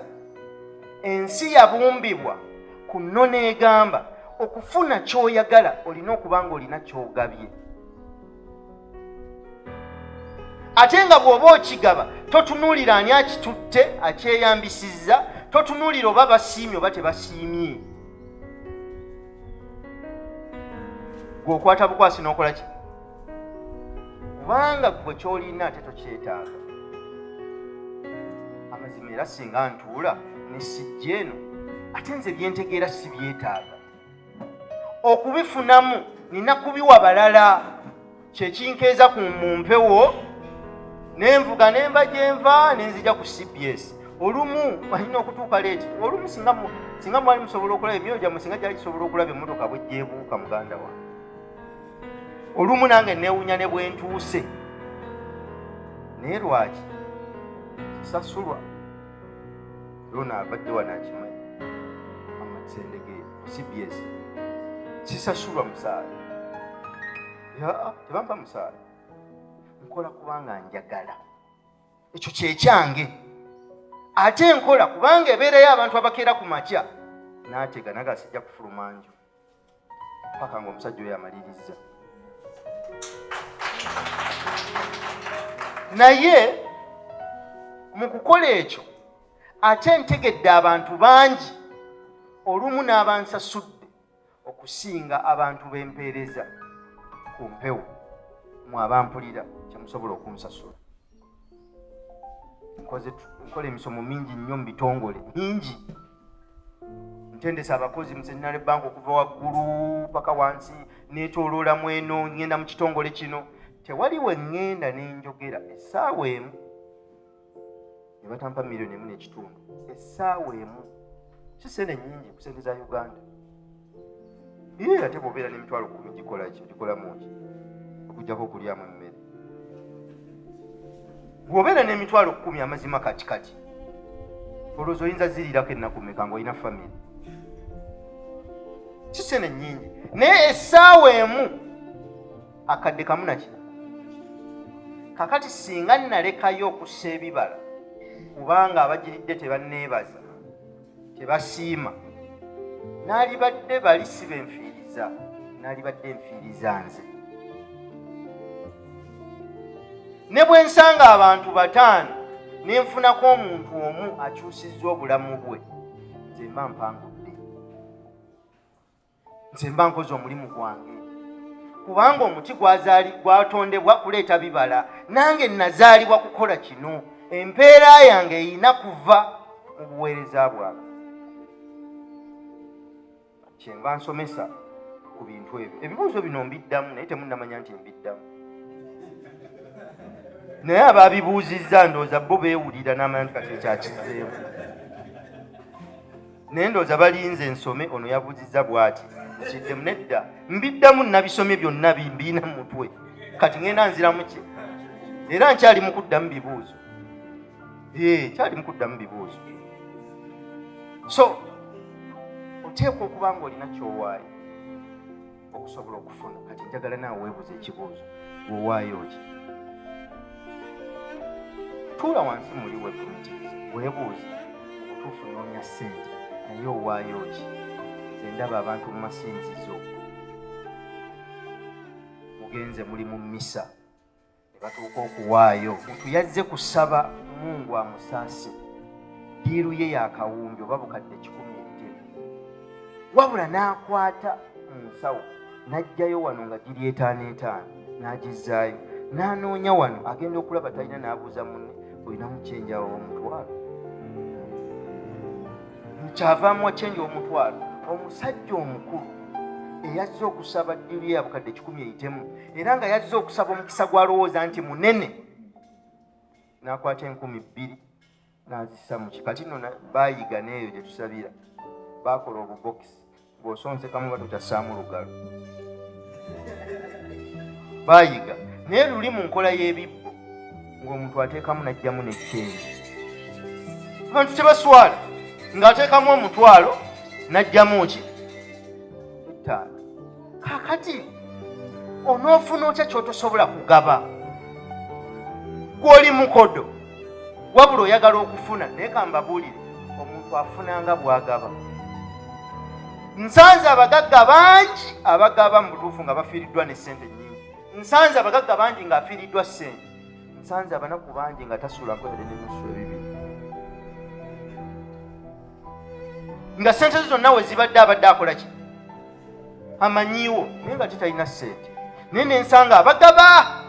ensi yabumbibwa ku nnono egamba okufuna ky'oyagala olina okuba nga olina ky'ogabye, ate nga bw'oba okigaba totunuulira ani akitutte akyeyambisizza, totunuulira oba basiimye oba tebasiimye. Gwe okwata bukwasi n'okola ki, kubanga gwe ky'olina ate tokyetaaga. Amazima era singa ntuula ne sijja eno, ate nze byentegeera si byetaaga okubifunamu, nina kubiwa balala. Kyekinkeeza ku mu mpewo nenvuga nenva gyenva nenzija ku CBS. Olumu alina okutuuka leeti, olumu singa mwali musobola okulaba emyoyo gyammwe, singa gyali kisobola okulaba emmotoka bwejjeebuuka. Muganda wange, olumu nange newunya ne bwentuuse, naye lwaki kisasulwa? Lona abadde wano akimanyi, amasendege CBS sisasulwa musaala, tebampa musaala. Nkola kubanga njagala, ekyo kyekyange. Ate nkola kubanga ebeerayo abantu abakeera ku makya n'atega naga sijja kufuluma nju paka nga omusajja oyo amalirizza. Naye mu kukola ekyo ate ntegedde abantu bangi olumu n'abansasudde okusinga abantu b'empeereza ku mpewo. Mwe abampulira kyemusobola okunsasula. Nkola emisomo mingi nnyo mu bitongole mingi, ntendesa abakozi mu Centenary Bank okuva waggulu paka wansi, neetooloola mweno, ngenda mu kitongole kino, tewali we ŋŋenda ne njogera essaawa emu ne batampa 1.5 million, essaawa emu. Si sente nyingi ku sente za Uganda. Ye ate bw'obeera n'emitwalo 10 gikola ki? Ogikolamu ki? Okuggyako okulyamu emmere. Bw'obeera n'emitwalo 10 amazima kati kati, olowooza oyinza ziriirako ennaku mmeka ng'olina famire? Si sente nnyingi, naye essaawa emu akadde kamu naki. Kakati singa nalekayo okussa ebibala kubanga abagiridde tebanneebaza, tebasiima, naalibadde bali si benfiiriza, naalibadde nfiiriza nze. Ne bwe nsanga abantu 5 ne nfunako omuntu omu akyusizza obulamu bwe, nze mba mpangudde, nze mba nkoze omulimu gwange, kubanga omuti gwatondebwa kuleeta bibala, nange nazaalibwa kukola kino. Empeera yange erina kuva mu buweereza bwange. Kyenva nsomesa ku bintu ebyo. Ebibuuzo bino mbiddamu, naye temunnamanya nti mbiddamu, naye ababibuuzizza ndowooza bo beewulira n'amanya nti kati ekyakizzeemu, naye ndowooza balinze nsome ono yabuuzizza bw'ati nkiddemu. Nedda, mbiddamu, nabisomye byonna bimbiina mu mutwe, kati ngenda nziramu ki? Era nkyali mu kuddamu bibuuzo. Nkyali mu kuddamu bibuuzo. So oteekwa okuba ng'olina ky'owaayo okusobola okufuna. Kati njagala naawe weebuuze ekibuuzo, bw'owaayo ki? Tuula wansi muli weefumitirize, weebuuze obutuufu, noonya ssente, naye owaayo ki? Nze ndaba abantu mu masinzizo, mugenze muli mu mmisa ne batuuka okuwaayo. Muntu yazze kusaba Mungu amusaasire, ddiiru ye yakawumbi oba bukadde 100 ettebe, wabula n'akwata mu nsawo n'aggyayo wano nga giri 5 5, n'agizzaayo, n'anoonya wano, agenda okulaba talina, n'abuuza munne, olinamu change awo omutwalo? Nkyavaamu wa change omutwalo? Omusajja omukulu eyazze okusaba ddiiru ye ya bukadde 100 eyitemu, era nga yazze okusaba omukisa gw'alowooza nti munene, n'akwata 2000 n'azissa mu kati nno baayiga n'eyo gye tusabira, baakola obubokisi bw'osonsekamu batutassaamu lugalo. Baayiga, naye luli mu nkola y'ebibbo ng'omuntu ateekamu n'ajjamu ne change. Abantu tebaswala ng'ateekamu omutwalo n'ajjamu ki? 5. Kaakati onoofuna otya ky'otosobola kugaba? Gw'oli mukodo, wabula oyagala okufuna. Naye kambabuulire, omuntu afuna nga bw'agaba. Nsanze abagagga bangi abagaba mu butuufu nga bafiiriddwa ne ssente nnyingi. Nsanze abagagga bangi ng'afiiriddwa ssente. Nsanze abanaku bangi nga tasula nkoyere n'enusu ebibiri, nga ssente ze zonna we zibadde abadde akola ki amanyiiwo, naye nga titalina ssente. Naye nensanga abagaba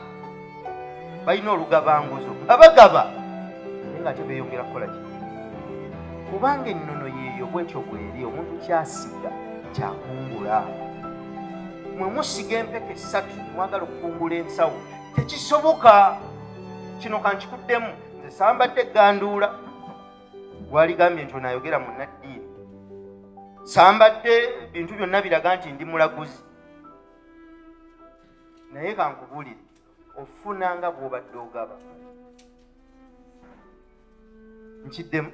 balina olugabanguzo nga bagaba, naye nga ate beeyongera kukola ki? Kubanga ennono yeeyo bwetyo bweri, omuntu kyasiga kyakungula. Mwe musiga empeke 3, mwagala okukungula ensawo, tekisoboka. Kino kankikuddemu, nze sambadde egganduula gwaligambye nti onayogera munnaddiini, sambadde bintu byonna biraga nti ndi mulaguzi, naye kankubuulire, ofuna nga bw'obadde ogaba. Nkiddemu,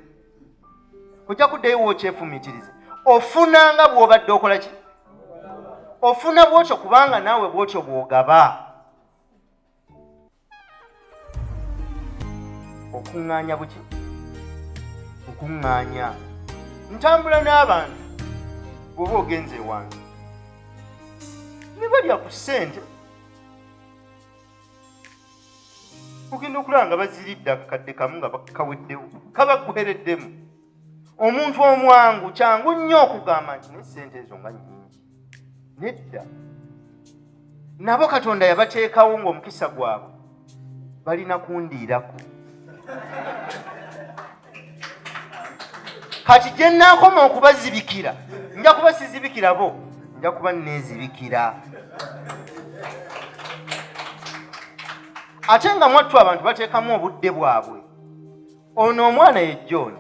ojja kuddayo wookyefumiitirize, ofuna nga bw'obadde okola ki? Ofuna bwotyo kubanga naawe bwotyo bw'ogaba. Okuŋŋaanya buki? Okuŋŋaanya. Ntambula n'abantu, bw'oba ogenze ewange ne balya ku ssente, ogenda okulaba nga baziridde akakadde kamu nga bakaweddewo, kabaggwereddemu. Omuntu omwangu kyangu nnyo okugamba nti naye ssente ezo nga nnyingi. Nedda, nabo Katonda yabateekawo ng'omukisa gwabwe balina kundiirako. Kati gye nnaakoma okubazibikira, nja kuba sizibikira bo, nja kuba neezibikira. Ate nga mwattu abantu bateekamu obudde bwabwe. Ono omwana ye John.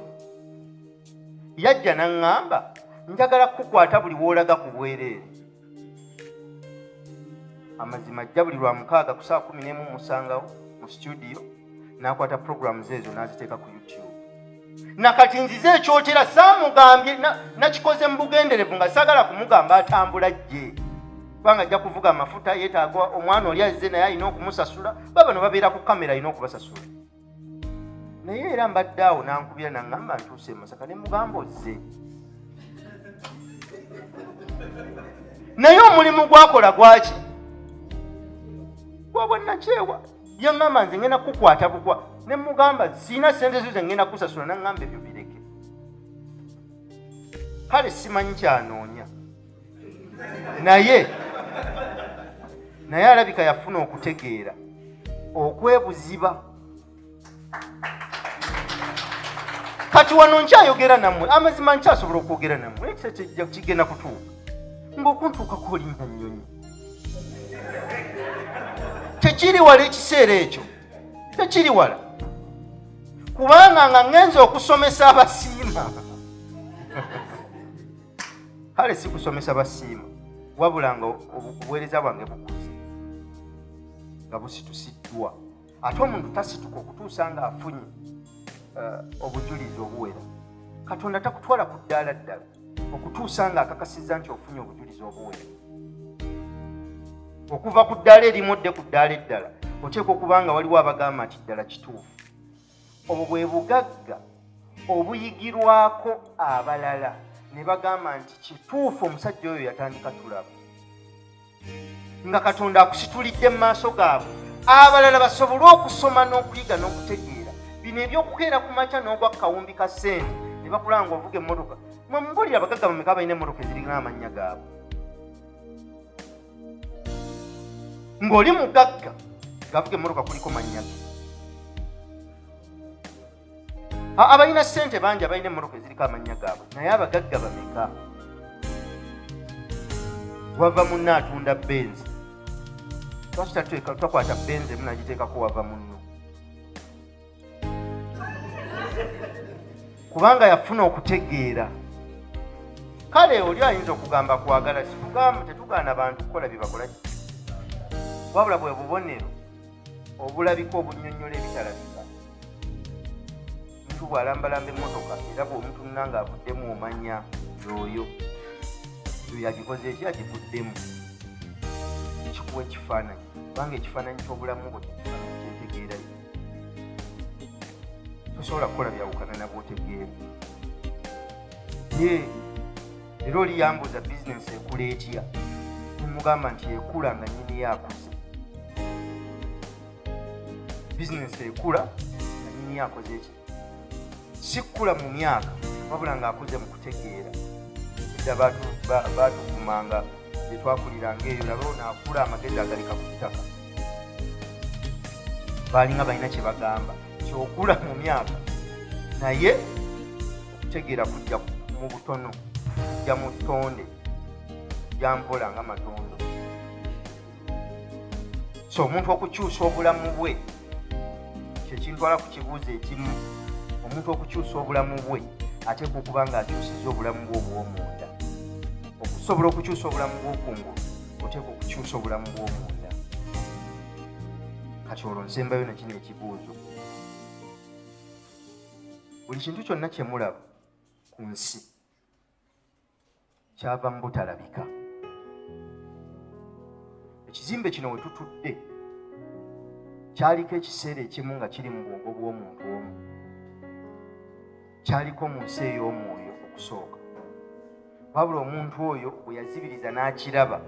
Yajja n'aŋŋamba, njagala kukukwata buli w'olaga ku bwereere. Amazima ajja buli lwa mukaaga ku saa 11 musangawo mu situdiyo, n'akwata programs ezo n'aziteeka ku YouTube. Nakati nzize ekyotera saamugambye, nakikoze mu bugenderevu nga saagala kumugamba atambula jje, kubanga ajja kuvuga amafuta, yeetaaga omwana oli azze naye alina okumusasula, babano babeera ku kamera alina okubasasula. Naye era mbadde awo n'ankubira n'aŋŋamba ntuuse e Masaka, ne mugamba ozze. Naye omulimu gwakola gwaki? Gwa bwannakyewa. Yaŋŋamba nze ŋŋenda kukukwata bukwa, ne mugamba sirina ssente zo ze ŋŋenda kukusasula, n'aŋŋamba ebyo bireke. Kale simanyi kyanoonya, naye alabika yafuna okutegeera okwebuziba. Kati wano nkyayogera nammwe, amazima nkyasobola okwogera nammwe, ekisa kijja kigenda kutuuka ng'okuntuukako olinnya nnyonyi. Tekiri wala ekiseera ekyo, tekiri wala, kubanga nga ŋŋenze okusomesa abasiima. Kale si kusomesa basiima, wabula nga obuweereza bwange bukuze nga busitusiddwa. Ate omuntu tasituka okutuusa ng'afunye obujulizi obuwera. Katonda takutwala ku ddaala ddala okutuusa ng'akakasizza nti ofunye obujulizi obuwera. Okuva ku ddaala erimu odde ku ddaala eddala, oteekwa okuba nga waliwo abagamba nti ddala kituufu. Obwo bwe bugagga obuyigirwako abalala ne bagamba nti kituufu, omusajja oyo yatandika tulaba. Nga Katonda akusitulidde mu maaso gaabwe, abalala basobole okusoma n'okuyiga n'okutegeera. Bino eby'okukeera ku makya n'ogwa ku kawumbi ka ssente ne bakulaba ng'ovuga emmotoka. Mwe mubulira abagagga bameka abalina emmotoka ezirina amannya gaabwe? Ng'oli mugagga ng'avuga emmotoka kuliko mannya ge. Abalina ssente bangi abalina emmotoka eziriko amannya gaabwe, naye abagagga bameka? Wava munno atunda benzi, lwaki takwata benzi emu nagiteekako wava munno? Kubanga yafuna okutegeera. Kale oli ayinza okugamba kwagala, sikugamba, tetugaana bantu kukola bye bakola, wabula bwe bubonero obulabika obunnyonnyola ebitalabika. Omuntu bw'alambalamba emmotoka era bw'omutunula ng'avuddemu omanya yoyo oyo agikoze eki agivuddemu, kikuwa ekifaananyi, kubanga ekifaananyi ky'obulamu bwo kyekifaananyi kyentegeerayo. Tosobola kukola byawukana na bw'otegeera. Ye era oli yambuuza bizinensi ekula etya, nemugamba nti ekula nga nnyini yo akuze. Bizinensi ekula nga nnyini yo akoze eki? Si kukula mu myaka, wabula ng'akuze mu kutegeera. Edda baatuvumanga gye twakuliranga eyo, laba ono akula amagezi agaleka ku ttaka. Baalinga balina kye bagamba kyokula mu myaka, naye okutegeera kujja mu butono, kujja mu ttonde, kujja mpola nga matondo. So omuntu okukyusa obulamu bwe, kyekintwala ku kibuuzo ekimu. Omuntu okukyusa obulamu bwe ateekwa okuba ng'akyusiza obulamu bwe obw'omunda. Okusobola okukyusa obulamu bw'okungulu, oteekwa okukyusa obulamu bw'omunda. Kati olwo nsembayo ne kino ekibuuzo. Buli kintu kyonna kye mulaba ku nsi kyava mu butalabika. Ekizimbe kino we tutudde kyaliko ekiseera ekimu nga kiri mu bwongo bw'omuntu omu, kyaliko mu nsi ey'omwoyo okusooka. Wabula omuntu oyo bwe yazibiriza n'akiraba,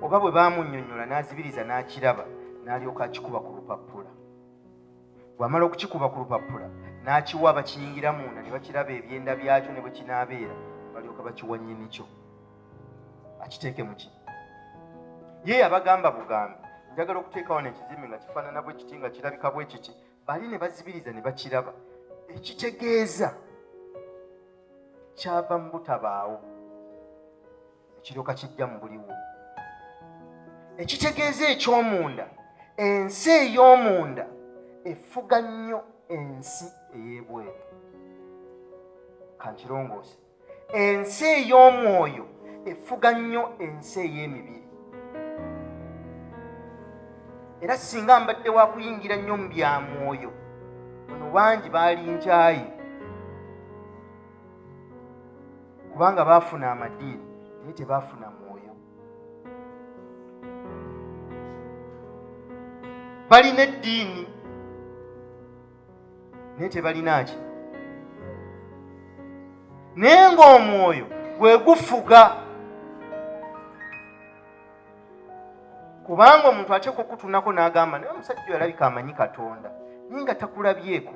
oba bwe baamunnyonnyola n'azibiriza n'akiraba, n'alyoka akikuba ku lupapula. Bw'amala okukikuba ku lupapula n'akiwa abakiyingira munda ne bakiraba ebyenda byakyo ne bwe kinaabeera, balyoka bakiwa nnyinikyo akiteeke mu ki. Ye yabagamba bugambi, njagala okuteeka wano ekizimbe nga kifaanana bwe kiti, nga kirabika bwe kiti. Bali ne bazibiriza ne bakiraba, ekitegeeza kyava mu butabaawo, ekiryoka kijja mu buliwo. Ekitegeeza eky'omunda, ensi ey'omunda efuga nnyo ensi ey'ebweru. Kankirongoose. Ensi ey'omwoyo efuga nnyo ensi ey'emibiri. Era singa mbadde wa kuyingira nnyo mu bya mwoyo, ono bangi baalinkyaye, kubanga baafuna amadiini naye tebaafuna mwoyo. Balina eddiini naye tebalina ki, naye ng'omwoyo gwe gufuga, kubanga omuntu ateekwa okutunako n'agamba naye omusajja oyo alabika amanyi Katonda, naye nga takulabyeko.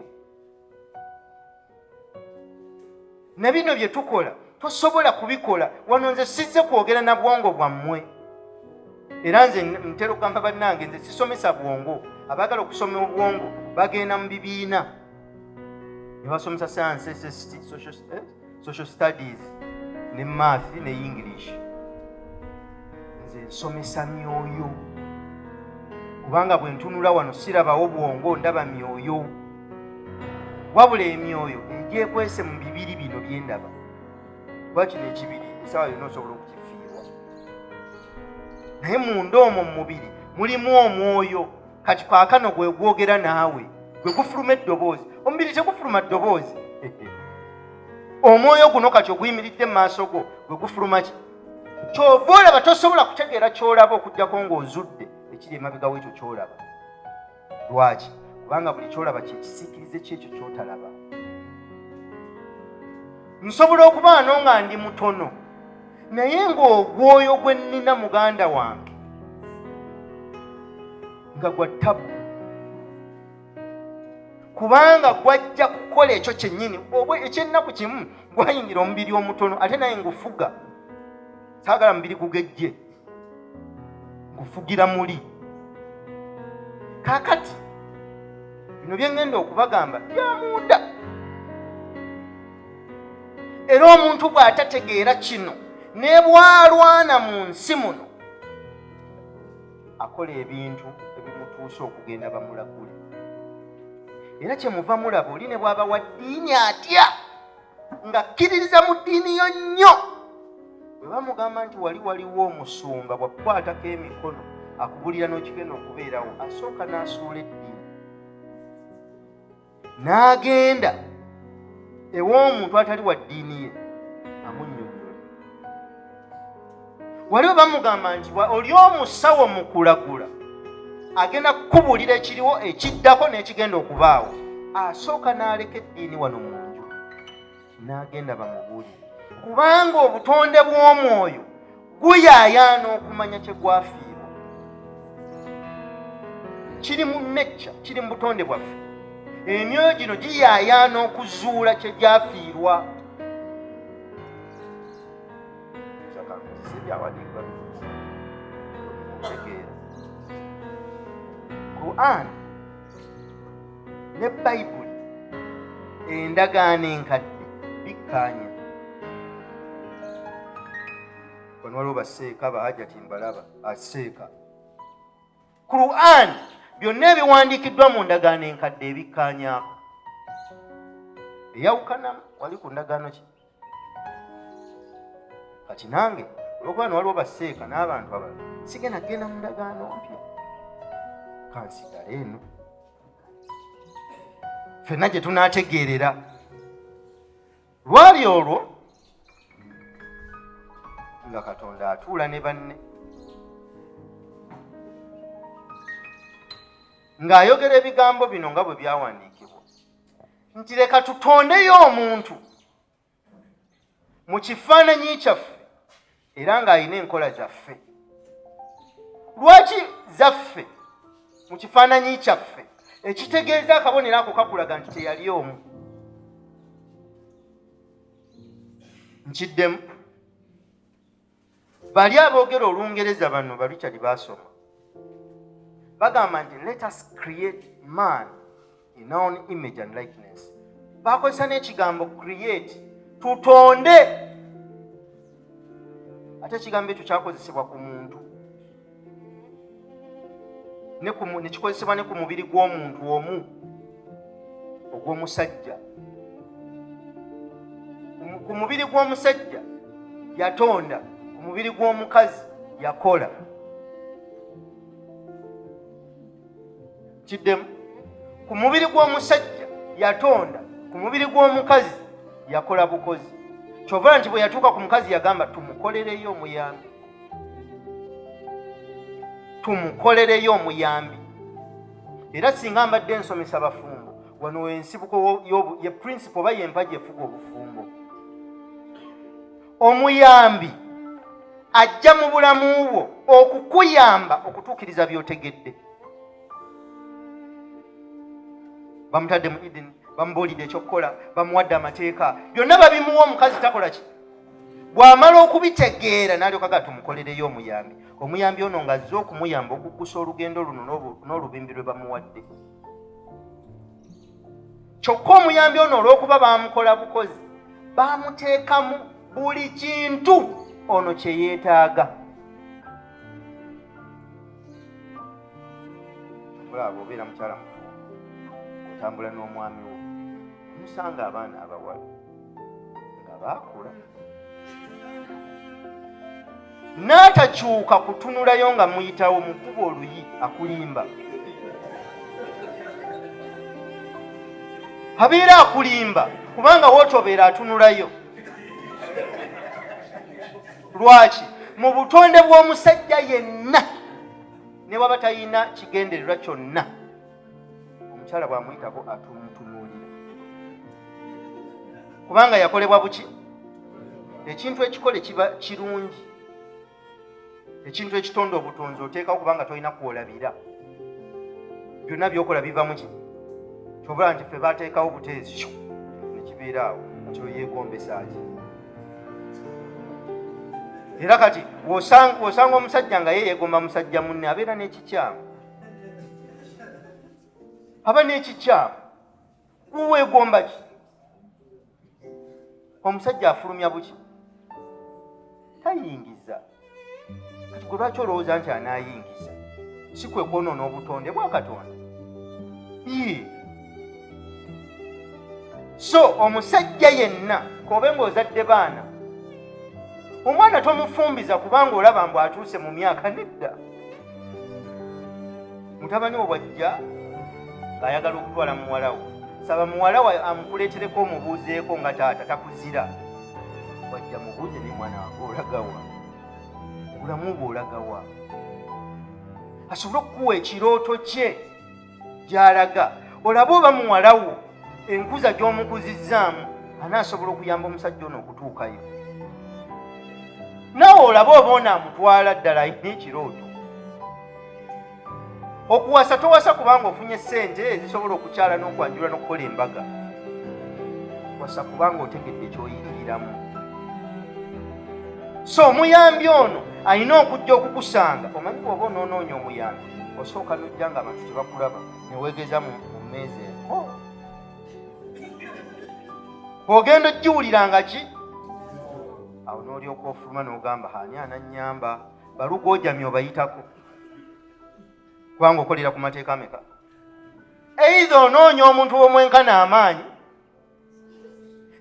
Na bino bye tukola tosobola kubikola wano. Nze sizze kwogera na bwongo bwammwe, era nze ntera okugamba bannange, nze sisomesa bwongo. Abaagala okusoma obwongo bagenda mu bibiina ne basomesa science, SST, social studies ne math ne English. Nze nsomesa myoyo, kubanga bwe ntunula wano sirabawo bwongo, ndaba myoyo. Wabula emyoyo egyekwese mu bibiri bino byendaba, kuba kino ekibiri esaawa yonna osobola okukifiirwa, naye munda omwo mu mubiri mulimu omwoyo. Kati kaakano gwe gwogera naawe, gwe gufuluma eddoboozi. Omubiri tegufuluma ddoboozi. Omwoyo guno kati oguyimiridde mu maaso go gwe gufuluma ki. Kyova olaba tosobola kutegeera kyolaba okuggyako ng'ozudde ekiri emabega w'ekyo kyolaba. Lwaki? Kubanga buli kyolaba kyekisiikirize kyekyo kyotalaba. Nsobola okuba ano nga ndi mutono, naye ng'ogwoyo gwe nnina, muganda wange, nga gwa ttabu, kubanga gwajja kukola ekyo kyennyini. Ekyennaku kimu, gwayingira omubiri omutono, ate naye ngufuga. Saagala mubiri gugejje, ngufugira muli. Kaakati bino bye ŋŋenda okubagamba bya munda, era omuntu bw'atategeera kino, ne bw'alwana mu nsi muno, akola ebintu ebimutuusa okugenda bamulagule. Era kyemuva mulaba oli ne bw'aba wa ddiini atya, ng'akkiririza mu ddiini yo nnyo, bwe bamugamba nti wali waliwo omusumba bwakukwatako emikono akubulira n'okigenda okubeerawo, asooka n'asuula eddiini n'agenda ew'omuntu atali wa ddiini ye amunnyonnyola. Wali bwe bamugamba nti oli omusawo mu kulagula agenda kukubuulira ekiriwo, ekiddako n'ekigenda okubaawo, asooka n'aleka eddiini wano mu nju n'agenda bamubuulire, kubanga obutonde bw'omwoyo guyaayaana okumanya kye gwafiirwa. Kiri mu necca, kiri mu butonde bwaffe. Emyoyo gino giyaayaana okuzuula kye gyafiirwa. Tegeera, Quran ne Bayibuli, endagaano enkadde, bikkaanya. Wano waliwo baseeka bahajati mbalaba aseeka. Quran, byonna ebiwandiikiddwa mu ndagaano enkadde ebikkaanyaako. Eyawukanamu wali ku ndagaano ki? Kati nange olwokuba no waliwo baseeka n'abantu abalala, sigenda kugenda mu ndagaano mpya, kansigale eno ffenna gye tunaategeerera. Lwali olwo nga Katonda atuula ne banne ng'ayogera ebigambo bino nga bwe byawandiikibwa nti, "Leka tutondeyo omuntu mu kifaananyi kyaffe, era ng'alina enkola zaffe." Lwaki zaffe? Mu kifaananyi kyaffe, ekitegeeza akabonero ako kakulaga nti teyali omu. Nkiddemu, bali aboogera Olungereza, bano ba Richard baasoma, bagamba nti, "Let us create man in our own image and likeness." Bakozesa n'ekigambo create, tutonde, ate ekigambo ekyo kyakozesebwa ku muntu nekikozesebwa ne ku mubiri gw'omuntu omu ogw'omusajja. Ku mubiri gw'omusajja yatonda, ku mubiri gw'omukazi yakola. Kiddemu, ku mubiri gw'omusajja yatonda, ku mubiri gw'omukazi yakola bukozi. Kyova nti bwe yatuuka ku mukazi yagamba tumukolereyo omuyambi, tumukolereyo omuyambi. Era singa mbadde nsomesa bafumbo wano ensibuko ye principle oba yempagi efuga obufumbo. Omuyambi ajja mu bulamu bwo okukuyamba okutuukiriza by'otegedde. Bamutadde mu Eden, bamubuulidde ekyokukola, bamuwadde amateeka, byonna babimuwa. Omukazi takola ki? Bw'amala okubitegeera n'alyoka ga tumukolereyo omuyambi. Omuyambi ono ng'azze okumuyamba okuggusa olugendo luno n'olubimbi lwe bamuwadde. Kyokka omuyambi ono olw'okuba baamukola bukozi, baamuteekamu buli kintu ono kye yeetaaga. Olaba obeera mukyala mufumbo, otambula n'omwami wo, musanga abaana abawala nga baakula, n'atakyuka kutunulayo nga muyitawo mukuba oluyi, akulimba, abeera akulimba, kubanga wootobeera atunulayo. Lwaki? Mu butonde bw'omusajja yenna, ne waba talina kigendererwa kyonna, omukyala bw'amuyitako atumutunuulira, kubanga yakolebwa buki? Ekintu ekikole kiba kirungi, ekintu ekitonda obutonzi oteekawo, kubanga tolina kwolabira, byonna byokola biva muki. Kyobula nti ffe bateekawo buteezi nekibeera awo nti oyegombesa ki. Era kati wosanga omusajja nga ye yegomba musajja munne, abeera n'ekikyamu, aba n'ekikyamu. Kuweegomba ki? Omusajja afulumya buki? Tayingiza. Kati gwe lwaki olowooza nti anaayingiza? Si kwe kwonoona obutonde bwa Katonda? Yee. So omusajja yenna, k'obe ng'ozadde baana, omwana tomufumbiza kubanga olaba mbu atuuse mu myaka. Nedda. Mutabani wo bwajja ng'ayagala okutwala muwala wo, saba muwala wo amukuleetereko, omubuuzeeko nga taata takuzira. Wajja mubuuze, naye mwana wange olagawa? Obulamu bwe olagawa? Asobole okukuwa ekirooto kye gy'alaga, olabe oba muwala wo enkuza gy'omukuzizzaamu anaasobola okuyamba omusajja ono okutuukayo. Naawe olabe oba ono amutwala ddala alina ekirooto. Okuwasa towasa kubanga ofunye ssente ezisobola okukyala n'okwanjula n'okukola embaga. Wasa kubanga otegedde ky'oyingiramu. So omuyambi ono alina okujja okukusanga. Omanyi bw'oba onoonoonya omuyambi, osooka n'ojja nga abantu tebakulaba, ne weegeza mu mmeeza eno. Bw'ogenda ogiwulira nga ki awo, n'olyoka ofuluma n'ogamba, ani anannyamba? Balugoojamye obayitako, kubanga okolera ku mateeka ameka? Either onoonya omuntu w'omwenkana amaanyi,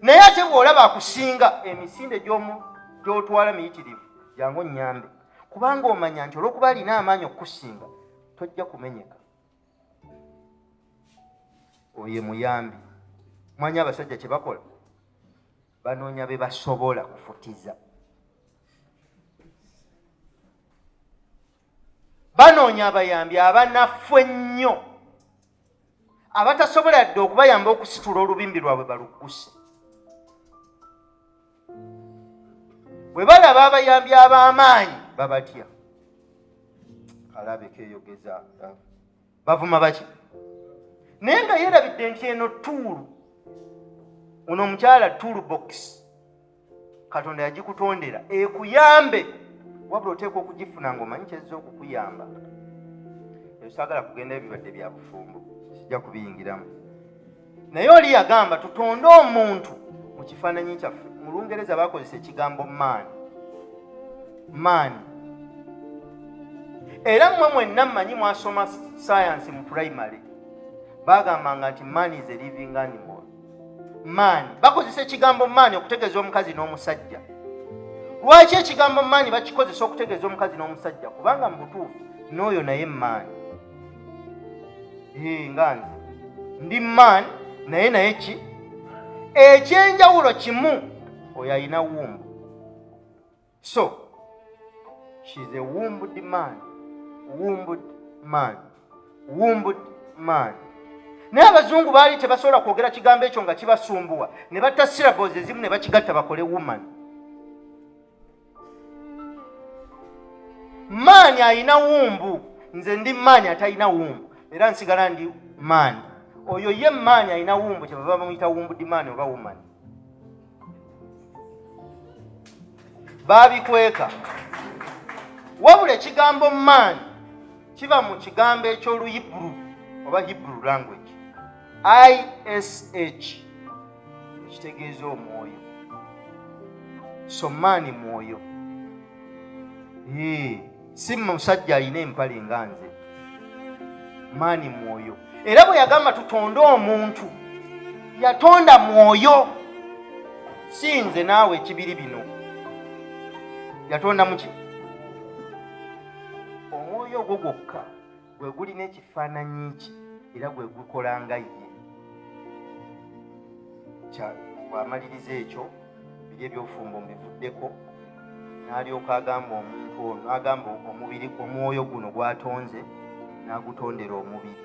naye ate bw'olaba akusinga emisinde gy'otwala miyitirivu, jangu onnyambe, kubanga omanya nti olw'okuba alina amaanyi okukusinga tojja kumenyeka. Oyo muyambi. Mwanyi abasajja kye bakola, banoonya be basobola kufutiza, banoonya abayambi abanafu ennyo abatasobola yadde okubayamba okusitula olubimbi lwabwe balugguse. Bwe balaba abayambi ab'amaanyi babatya, kalabe keeyogeza, bavuma baki, naye nga yeerabidde nti eno tuulu, ono omukyala tool box Katonda yagikutondera ekuyambe, wabula oteekwa okugifuna ng'omanyi kyezza okukuyamba. Ebyo saagala kugenda, ebibadde bya bufumbo sijja kubiyingiramu. Naye oli yagamba tutonde omuntu mu kifaananyi kyaffe. Mu Lungereza bakozesa ekigambo man, man. Era mmwe mwenna mmanyi mwasoma sayansi mu pulayimale, bagambanga nti man is a living animal. Man. Bakozesa ekigambo man okutegeeza omukazi n'omusajja. Lwaki ekigambo man bakikozesa okutegeeza omukazi n'omusajja? Kubanga mu butuufu n'oyo naye man. Nga nze ndi man, naye naye ki? Ekyenjawulo kimu, oyo alina womb. So she's a wombed man, wombed man, wombed man. Naye abazungu baali tebasobola kwogera kigambo ekyo nga kibasumbuwa, ne batta syllables ezimu ne bakigatta bakole woman. Man alina womb, nze ndi man atalina womb, era nsigala ndi man. Oyo ye man alina womb, kyebava bamuyita wombed man oba woman. Babikweka. Wabula ekigambo man kiva mu kigambo eky'Oluhiburu oba Hebrew language, ish, ekitegeeza omwoyo. So man mwoyo, si musajja alina empale nga nze. Man mwoyo, era bwe yagamba tutonde omuntu, yatonda mwoyo, si nze naawe. Ekibiri bino yatonda muki? Omwoyo ogwo gwokka gwe gulina ekifaananyi ki, era gwe gukola nga ye. Bw'amaliriza ekyo biri ebyobufumbo mbivuddeko, n'alyoka agamba omuntu ono, n'agamba omubiri, omwoyo guno gwatonze n'agutondera omubiri,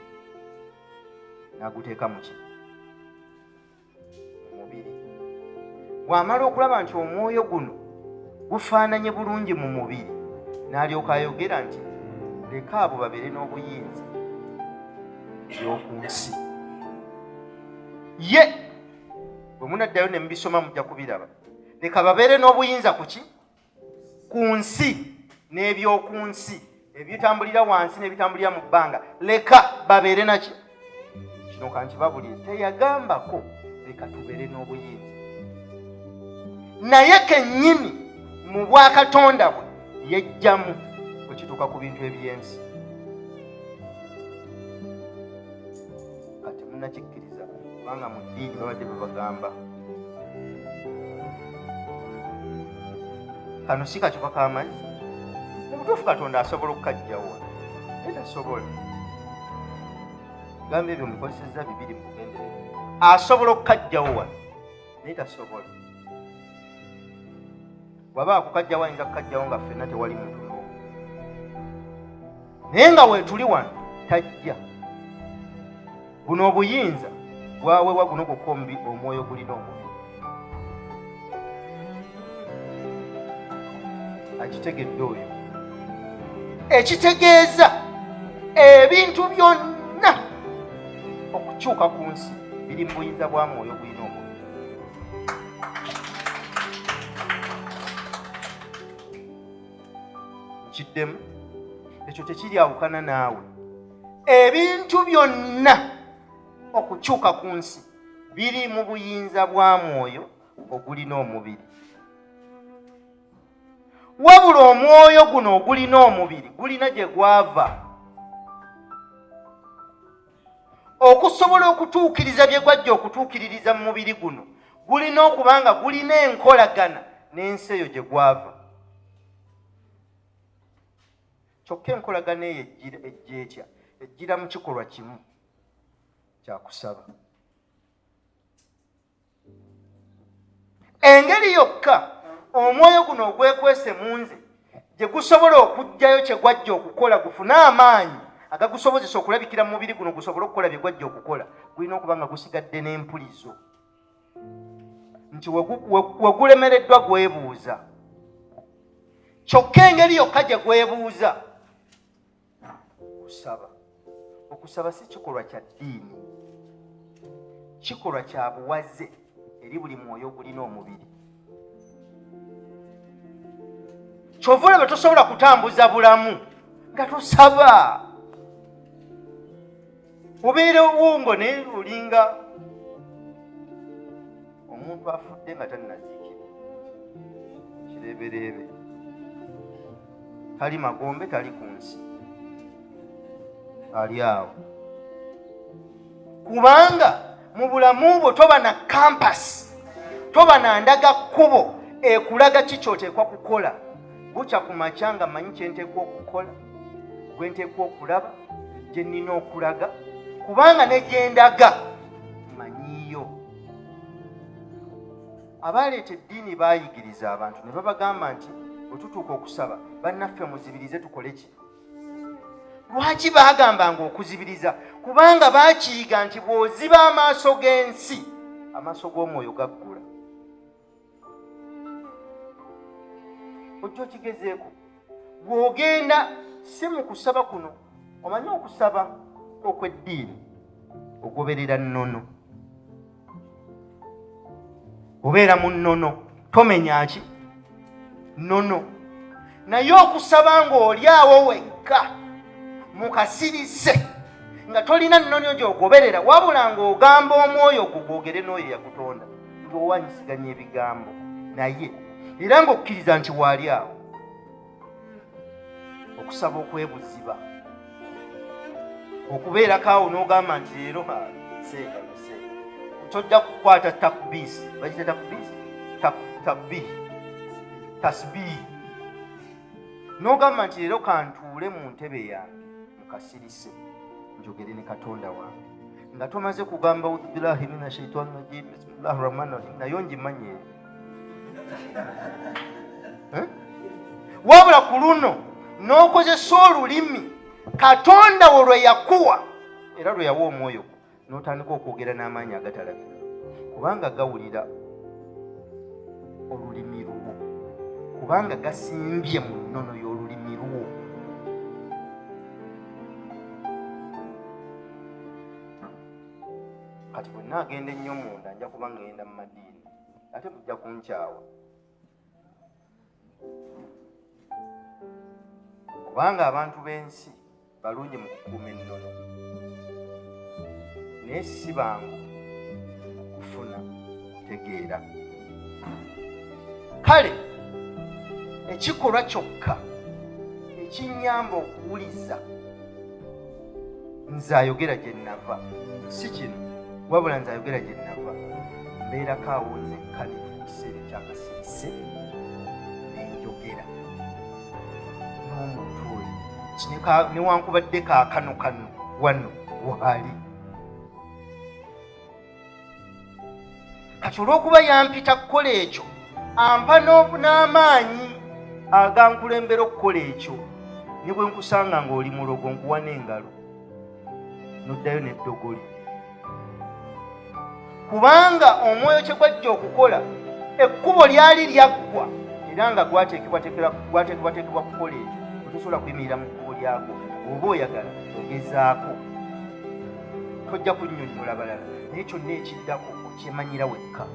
n'aguteeka muki? Mubiri. Bw'amala okulaba nti omwoyo guno gufaananye bulungi mu mubiri, n'alyoka ayogera nti leka abo babeere n'obuyinza by'oku nsi. Ye bwe munaddayo ne mubisoma mujja kubiraba. Leka babeere n'obuyinza ku ki? Ku nsi n'ebyoku nsi, ebitambulira wansi n'ebitambulira mu bbanga, leka babeere naki. Kino kankibabulire, teyagambako leka tubeere n'obuyinza, naye kennyini mu bwakatonda bwe yejjamu bwe kituuka ku bintu eby'ensi. Kati munakikkiriza, kubanga mu ddiini babadde babagamba kano si kacupa k'amazzi. Mu butuufu Katonda asobola okukajjawo, naye tasobola. Bigambo ebyo mukozesezza bibiri mu bugenderevu. Asobola okukajjawo wano, naye tasobola. Bw'aba akukajjawo, ayinza kukajjawo nga ffenna tewali muntu n'omu, naye nga weetuli wano tajja. Buno obuyinza bwaweebwa guno gwokka, omubi, omwoyo gulina omubiri. Akitegedde oyo. Ekitegeeza ebintu byonna okukyuka ku nsi biri mu buyinza bwa mwoyo gulina omubiri. Nkiddemu, ekyo tekiryawukana naawe. Ebintu byonna okukyuka ku nsi biri mu buyinza bwa mwoyo ogulina omubiri. Wabula omwoyo guno ogulina omubiri gulina gye gwava. Okusobola okutuukiriza bye gwajja okutuukiririza mu mubiri guno, gulina okuba nga gulina enkolagana n'ensi eyo gye gwava. Kyokka enkolagana eyo ejja etya? Ejjira mu kikolwa kimu kyakusaba. Engeri yokka omwoyo guno ogwekwese mu nze gye gusobola okuggyayo kye gwajja okukola, gufune amaanyi agagusobozesa okulabikira mu mubiri guno, gusobole okukola bye gwajja okukola, gulina okuba nga gusigadde n'empulizo nti wegulemereddwa gwebuuza. Kyokka engeri yokka gye gwebuuza kusaba. Okusaba si kikolwa kya ddiini, kikolwa kya buwaze eri buli mwoyo ogulina omubiri. Kyova olaba tosobola kutambuza bulamu nga tosaba. Obeera owongo naye olinga omuntu afudde nga tannaziikibwa, kireebereebe, tali magombe, tali ku nsi, ali awo, kubanga Mu bulamu bwo toba na kampasi, toba na ndaga kkubo ekulaga ki kyoteekwa kukola. Bukya ku makya nga mmanyi kye nteekwa okukola, gwe nteekwa okulaba, gye nnina okulaga, kubanga ne gye ndaga mmanyiiyo. Abaaleeta eddiini baayigiriza abantu ne babagamba nti bwe tutuuka okusaba bannaffe muzibirize tukole ki? Lwaki baagambanga okuzibiriza? Kubanga baakiyiga nti bw'oziba amaaso g'ensi, amaaso g'omwoyo gaggula. Ojja okigezeeko bw'ogenda si mu kusaba kuno. Omanyi okusaba okw'eddiini ogoberera nnono, obeera mu nnono, tomenya ki nnono. Naye okusaba ng'oli awo wekka mu kasirise nga tolina nnono gy'ogoberera, wabula ng'ogamba omwoyo gwo gwogere n'oyo eyakutonda, ng'owanyisiganya ebigambo naye era ng'okkiriza nti waali awo. Okusaba okwebuziba okubeerako awo n'ogamba nti leero seeka seeka, tojja kukwata takbiisi, bagita takbiisi, takbihi, tasbihi, n'ogamba nti leero kantuule mu ntebe yange mu kasirise njogere ne Katonda wange, nga tomaze kugamba audhu billahi mina shaitani rajim bismillahi rahmani rahim, nayo ngimanyi eyo. Eh? Wabula ku luno n'okozesa olulimi Katonda wo lwe yakuwa era lwe yawa omwoyo gwo, n'otandika okwogera n'amaanyi agatalabika, kubanga gawulira olulimi lwo, kubanga gasimbye mu nnono y'olulimi lwo. Kati bwe nnaagenda ennyo munda nja kuba ŋŋenda mu madiini, ate mujja kunkyawa, kubanga abantu b'ensi balungi mu kukuuma ennono, naye si bangu kufuna kutegeera. Kale ekikolwa kyokka ekinnyamba okuwuliza nze ayogera gye nnava si kino, wabula nze ayogera gye nnava, mbeerako awo nzekka mu kiseera ekyakasirise nenjogera n'omuntu oyo, newankubadde kaakano kano wano waali. Kati olw'okuba yampita kukola ekyo, ampa n'amaanyi agankulembera okukola ekyo. Ne bwe nkusanga ng'oli mulogo, nkuwa n'engalo n'oddayo n'eddogoli, kubanga omwoyo kye gwajja okukola ekkubo lyali lyaggwa, era nga gwateekebwateekebwa kukola ekyo. Otosobola kuyimirira mu kkubo lyagwo. Oba oyagala ogezaako, tojja kunnyonnyola balala, naye kyonna ekiddako okyemanyira wekka.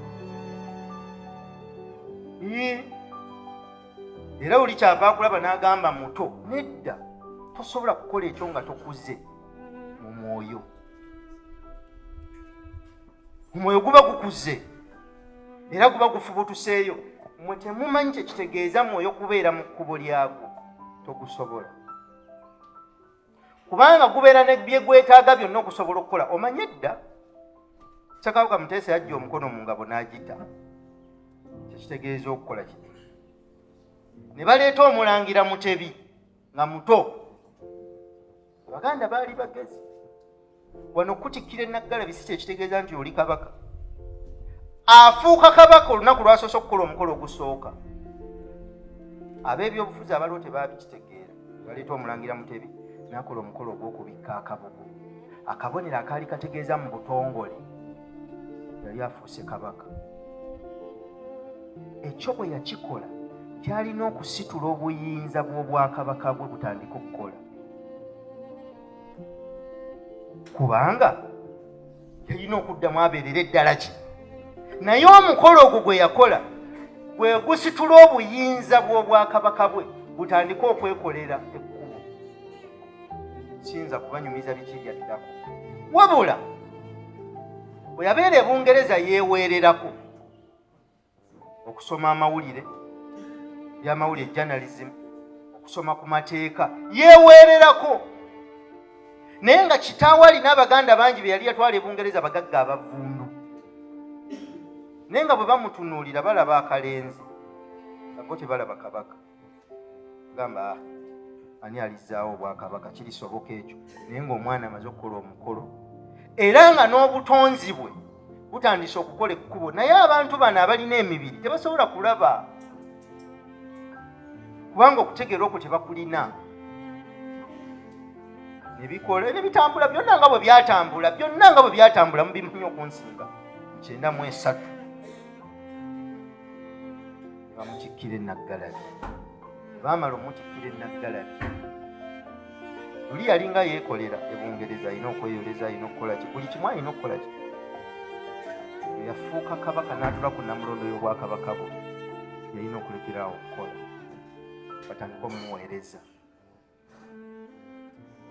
Era oli kyava akulaba n'agamba muto, nedda, tosobola kukola ekyo nga tokuze mu mwoyo. Omwoyo guba gukuze era guba gufubutuseeyo. Mwe temumanyi kye kitegeeza mwoyo kubeera mu kkubo lyagwo. Togusobola, kubanga gubeera ne bye gwetaaga byonna okusobola okukola. Omanye edda Ssekabaka Muteesa yajja omukono mu ngabo n'agita, kyekitegeeza okukola kiti, ne baleeta omulangira Mutebi nga muto. Abaganda baali bagezi. Wano okutikkira enaggalabi si kyekitegeeza nti oli kabaka. Afuuka kabaka olunaku lwasoose okukola omukolo ogusooka. Ab'ebyobufuzi abaliwo tebaabikitegeera. Baleeta omulangira Mutebi n'akola omukolo ogw'okubikka akabugo, akabonero akaali kategeeza mu butongole yali afuuse kabaka. Ekyo bwe yakikola kyalina okusitula obuyinza bw'obwakabaka bwe butandika okukola, kubanga yalina okuddamu abeerere eddala ki. Naye omukolo ogwo gwe yakola gwe gusitula obuyinza bw'obwakabaka bwe butandike okwekolera ekkubo. Siyinza kubanyumiza biki byaddako, wabula bwe yabeera e Bungereza yeeweererako okusoma amawulire, byamawulire, journalism, okusoma ku mateeka yeeweererako. Naye nga kitaawe alina abaganda bangi be yali yatwala e Bungereza, abagagga abavundu. Naye nga bwe bamutunuulira balaba akalenzi, nga bo tebalaba kabaka. Gamba, ah, ani alizzaawo obwakabaka? Kirisoboka ekyo? Naye ng'omwana amaze okukola omukolo, era nga n'obutonzi bwe butandise okukola ekkubo. Naye abantu bano abalina emibiri tebasobola kulaba, kubanga okutegeera okwo tebakulina. Ne bikola ne bitambula byonna nga bwe byatambula, byonna nga bwe byatambula, mubimanyi okunsinga. 93 ne bamutikkira enaggalabi. Baamala omutikkira enaggalabi, luli yalinga yeekolera ebungereza, alina okweyoleza, alina okukola ki, buli kimu alina okukola ki. Yafuuka kabaka n'atula ku namulondo y'obwakabaka bwe, yalina okulekeraawo okukola, batandika omuweereza,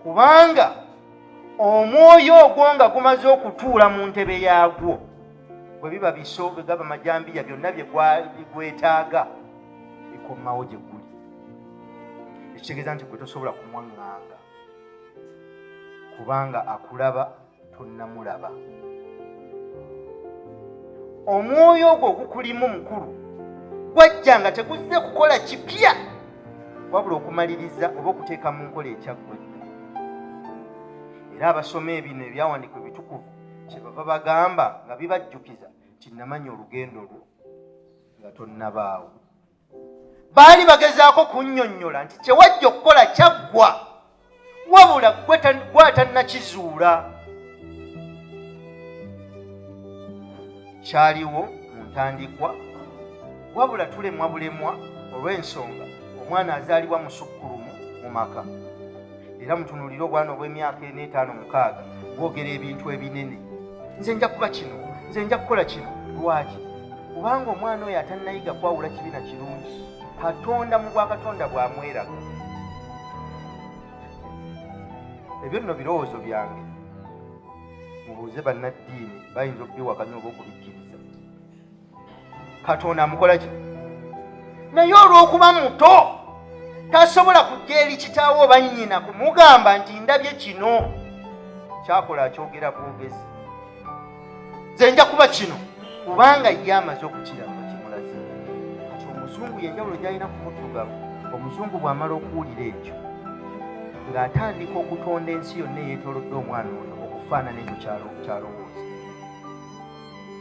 kubanga omwoyo ogwo nga gumaze okutuula mu ntebe yaagwo, bwe biba biso, bwe gaba majambiya, byonna bye gwetaaga bikomawo gye guli. Ekitegeeza nti gwe tosobola kumwaŋŋanga, kubanga akulaba tonnamulaba. Omwoyo ogwo ogukulimu mukulu gwajja nga teguzze kukola kipya, wabula okumaliriza oba okuteeka mu nkola ekyaggwa edda. Era abasoma ebino ebyawandiikwa ebitukuvu kyebava bagamba nga bibajjukiza nti namanya olugendo lwo nga tonnabaawo. Baali bagezaako kunnyonnyola nti kye wajja okukola kyaggwa, wabula gwe atannakizuula. Kyaliwo mu ntandikwa, wabula tulemwa bulemwa olw'ensonga omwana azaalibwa musukkulumu mu maka. Era mutunuulire obwana obw'emyaka ena, etaano, mukaaga, bwogera ebintu ebinene. Nze nja kuba kino, nze nja kukola kino. Lwaki? Kubanga omwana oyo atannayiga kwawula kibi na kirungi, Katonda mu bwakatonda bwamweraga. Ebyo nno birowoozo byange, mubuuze bannaddiini, bayinza okubiwakanya oba okubikkiriza. Katonda amukola ki? Naye olw'okuba muto tasobola kujja eri kitaawe oba nnyina kumugamba nti ndabye kino. Kyakola akyogera bwogezi, nze nja kuba kino, kubanga ye amaze okukiraba kimulaze. Kati omuzungu yenjawulo gyalina ku muddugavu. Omuzungu bw'amala okuwulira ekyo ng'atandika okutonda ensi yonna eyeetoolodde omwana oyo okufaanana ekyo kyalowooza.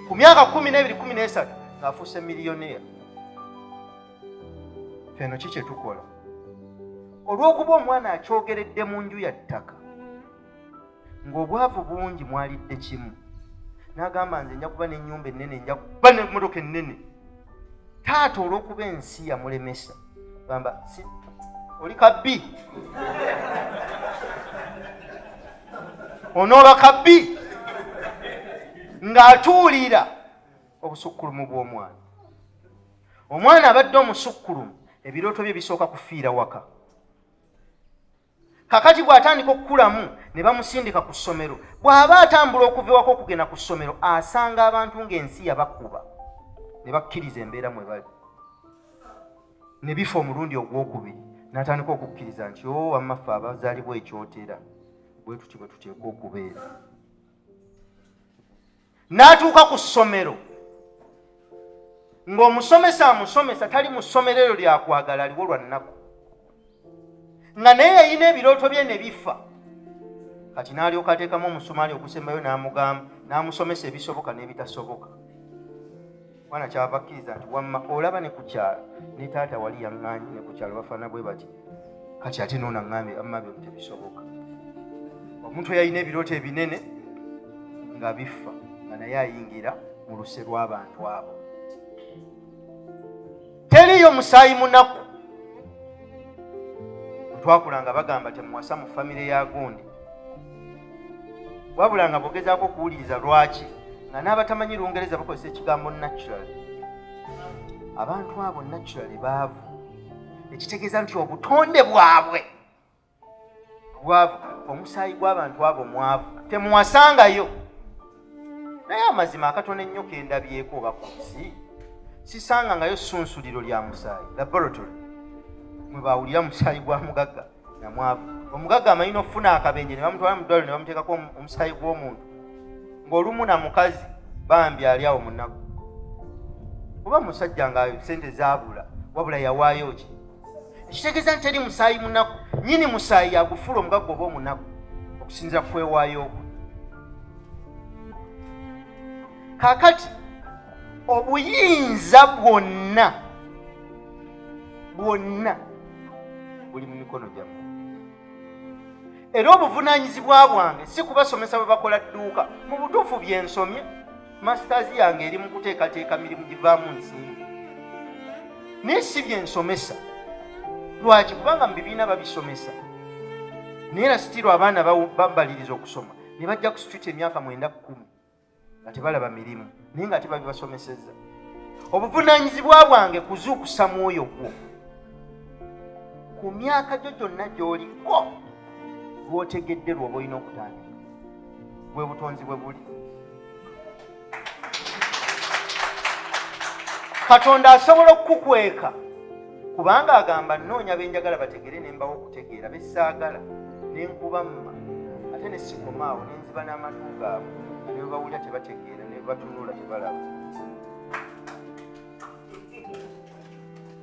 Ku myaka 12, 13 ng'afuuse miliyoneya. Feno ki kye tukola? Olw'okuba omwana akyogeredde mu nju ya ttaka ng'obwavu bungi, mwalidde kimu, n'agamba nze nja kuba n'ennyumba ennene, nja kuba n'emmotoka ennene. Taata olw'okuba ensi yamulemesa, gamba si oli kabbi, onooba kabbi, ng'atuulira obusukkulumu bw'omwana. Omwana abadde omusukkulumu, ebirooto bye bisooka kufiira waka. Kakati bw'atandika okukulamu ne bamusindika ku ssomero, bw'aba atambula okuva ewaka okugenda ku ssomero, asanga abantu ng'ensi yabakuba ne bakkiriza embeera mwe bali, ne bifa omulundi ogwokubiri, n'atandika okukkiriza nti o oh, wamma ffe abazaalibwa ekyotera bwe tuti bwe tuteekwa okubeera. N'atuuka ku ssomero ng'omusomesa amusomesa tali mu ssomero eryo lyakwagala, aliwo lwa nnaku, nga naye yalina ebirooto bye ne bifa. Kati n'alyoka ateekamu omusumaali ogusembayo n'amugamba, n'amusomesa ebisoboka n'ebitasoboka. Mwana kyava akkiriza nti wamma olaba ne ku kyalo ne taata wali yaŋŋaanyi, ne ku kyalo bafaana bwe bati, kati ate noona ŋŋambye amma byo tebisoboka. Omuntu eyalina ebirooto ebinene nga bifa, nga naye ayingira mu luse lw'abantu abo. Teriyo musaayi munaku. Twakula nga bagamba temuwasa mu famire ya gundi, wabula nga bwogezaako okuwuliriza lwaki, nga n'abatamanyi Lungereza bakozesa ekigambo natural. Abantu abo naturally baavu, ekitegeeza nti obutonde bwabwe bwavu, omusaayi gw'abantu abo mwavu, temuwasangayo. Naye amazima akatono ennyo kendabyeko oba ku nsi, sisangangayo ssunsuliro lya musaayi, laboratory, mwe bawulira musaayi gwa mugagga na mwavu. Omugagga amanyi n'okufuna akabenje ne bamutwala mu ddwaliro ne bamuteekako omusaayi gw'omuntu, ng'olumu na mukazi bambi ali awo munaku. Oba musajja nga sente zaabula, wabula yawaayo ki? Ekitegeeza nti teri musaayi munaku, nyini musaayi yagufuula omugagga oba omunaku okusinzira ku kwewaayo kwe. Kaakati obuyinza bwonna bwonna buli mu mikono gyammwe, era obuvunaanyizibwa bwange si kubasomesa bwe bakola dduuka. Mu butuufu bye nsomye, masters yange eri mu kuteekateeka mirimu givaamu nsimbi, naye si bye nsomesa. Lwaki? Kubanga mu bibiina babisomesa, naye era sitiiro abaana babaliriza okusoma ne bajja ku street emyaka 9 10 nga tebalaba mirimu, naye nga tebabibasomesezza. Obuvunaanyizibwa bwange kuzuukusa mwoyo gwo ku myaka gyo gyonna gy'oliko, lw'otegedde lw'oba olina okutandika, bwe butonzi bwe buli. Katonda asobola okukukweka, kubanga agamba nnoonya benjagala bategere ne mbawa okutegeera, besaagala ne nkubamma, ate ne sikomaawo ne nziba n'amatu gaabwe, ne bwe bawulira tebategeera, ne bwe batunula tebalaba.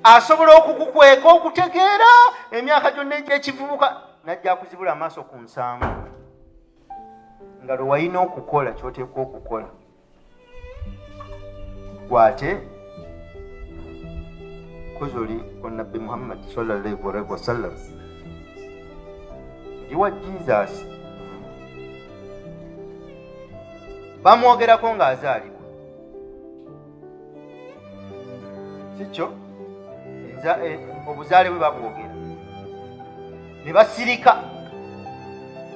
Asobola okukukweka okutegeera emyaka gyonna egy'ekivubuka, n'ajja akuzibula amaaso ku 70 nga lwe walina okukola ky'oteekwa okukola. Gwate kozi oli wa Nabbi Muhammad sallallahu alaihi wasallam, ndi wa Jesus. Bamwogerako ng'azaalibwa, sikyo? Obuzaale bwe babwogera ne basirika,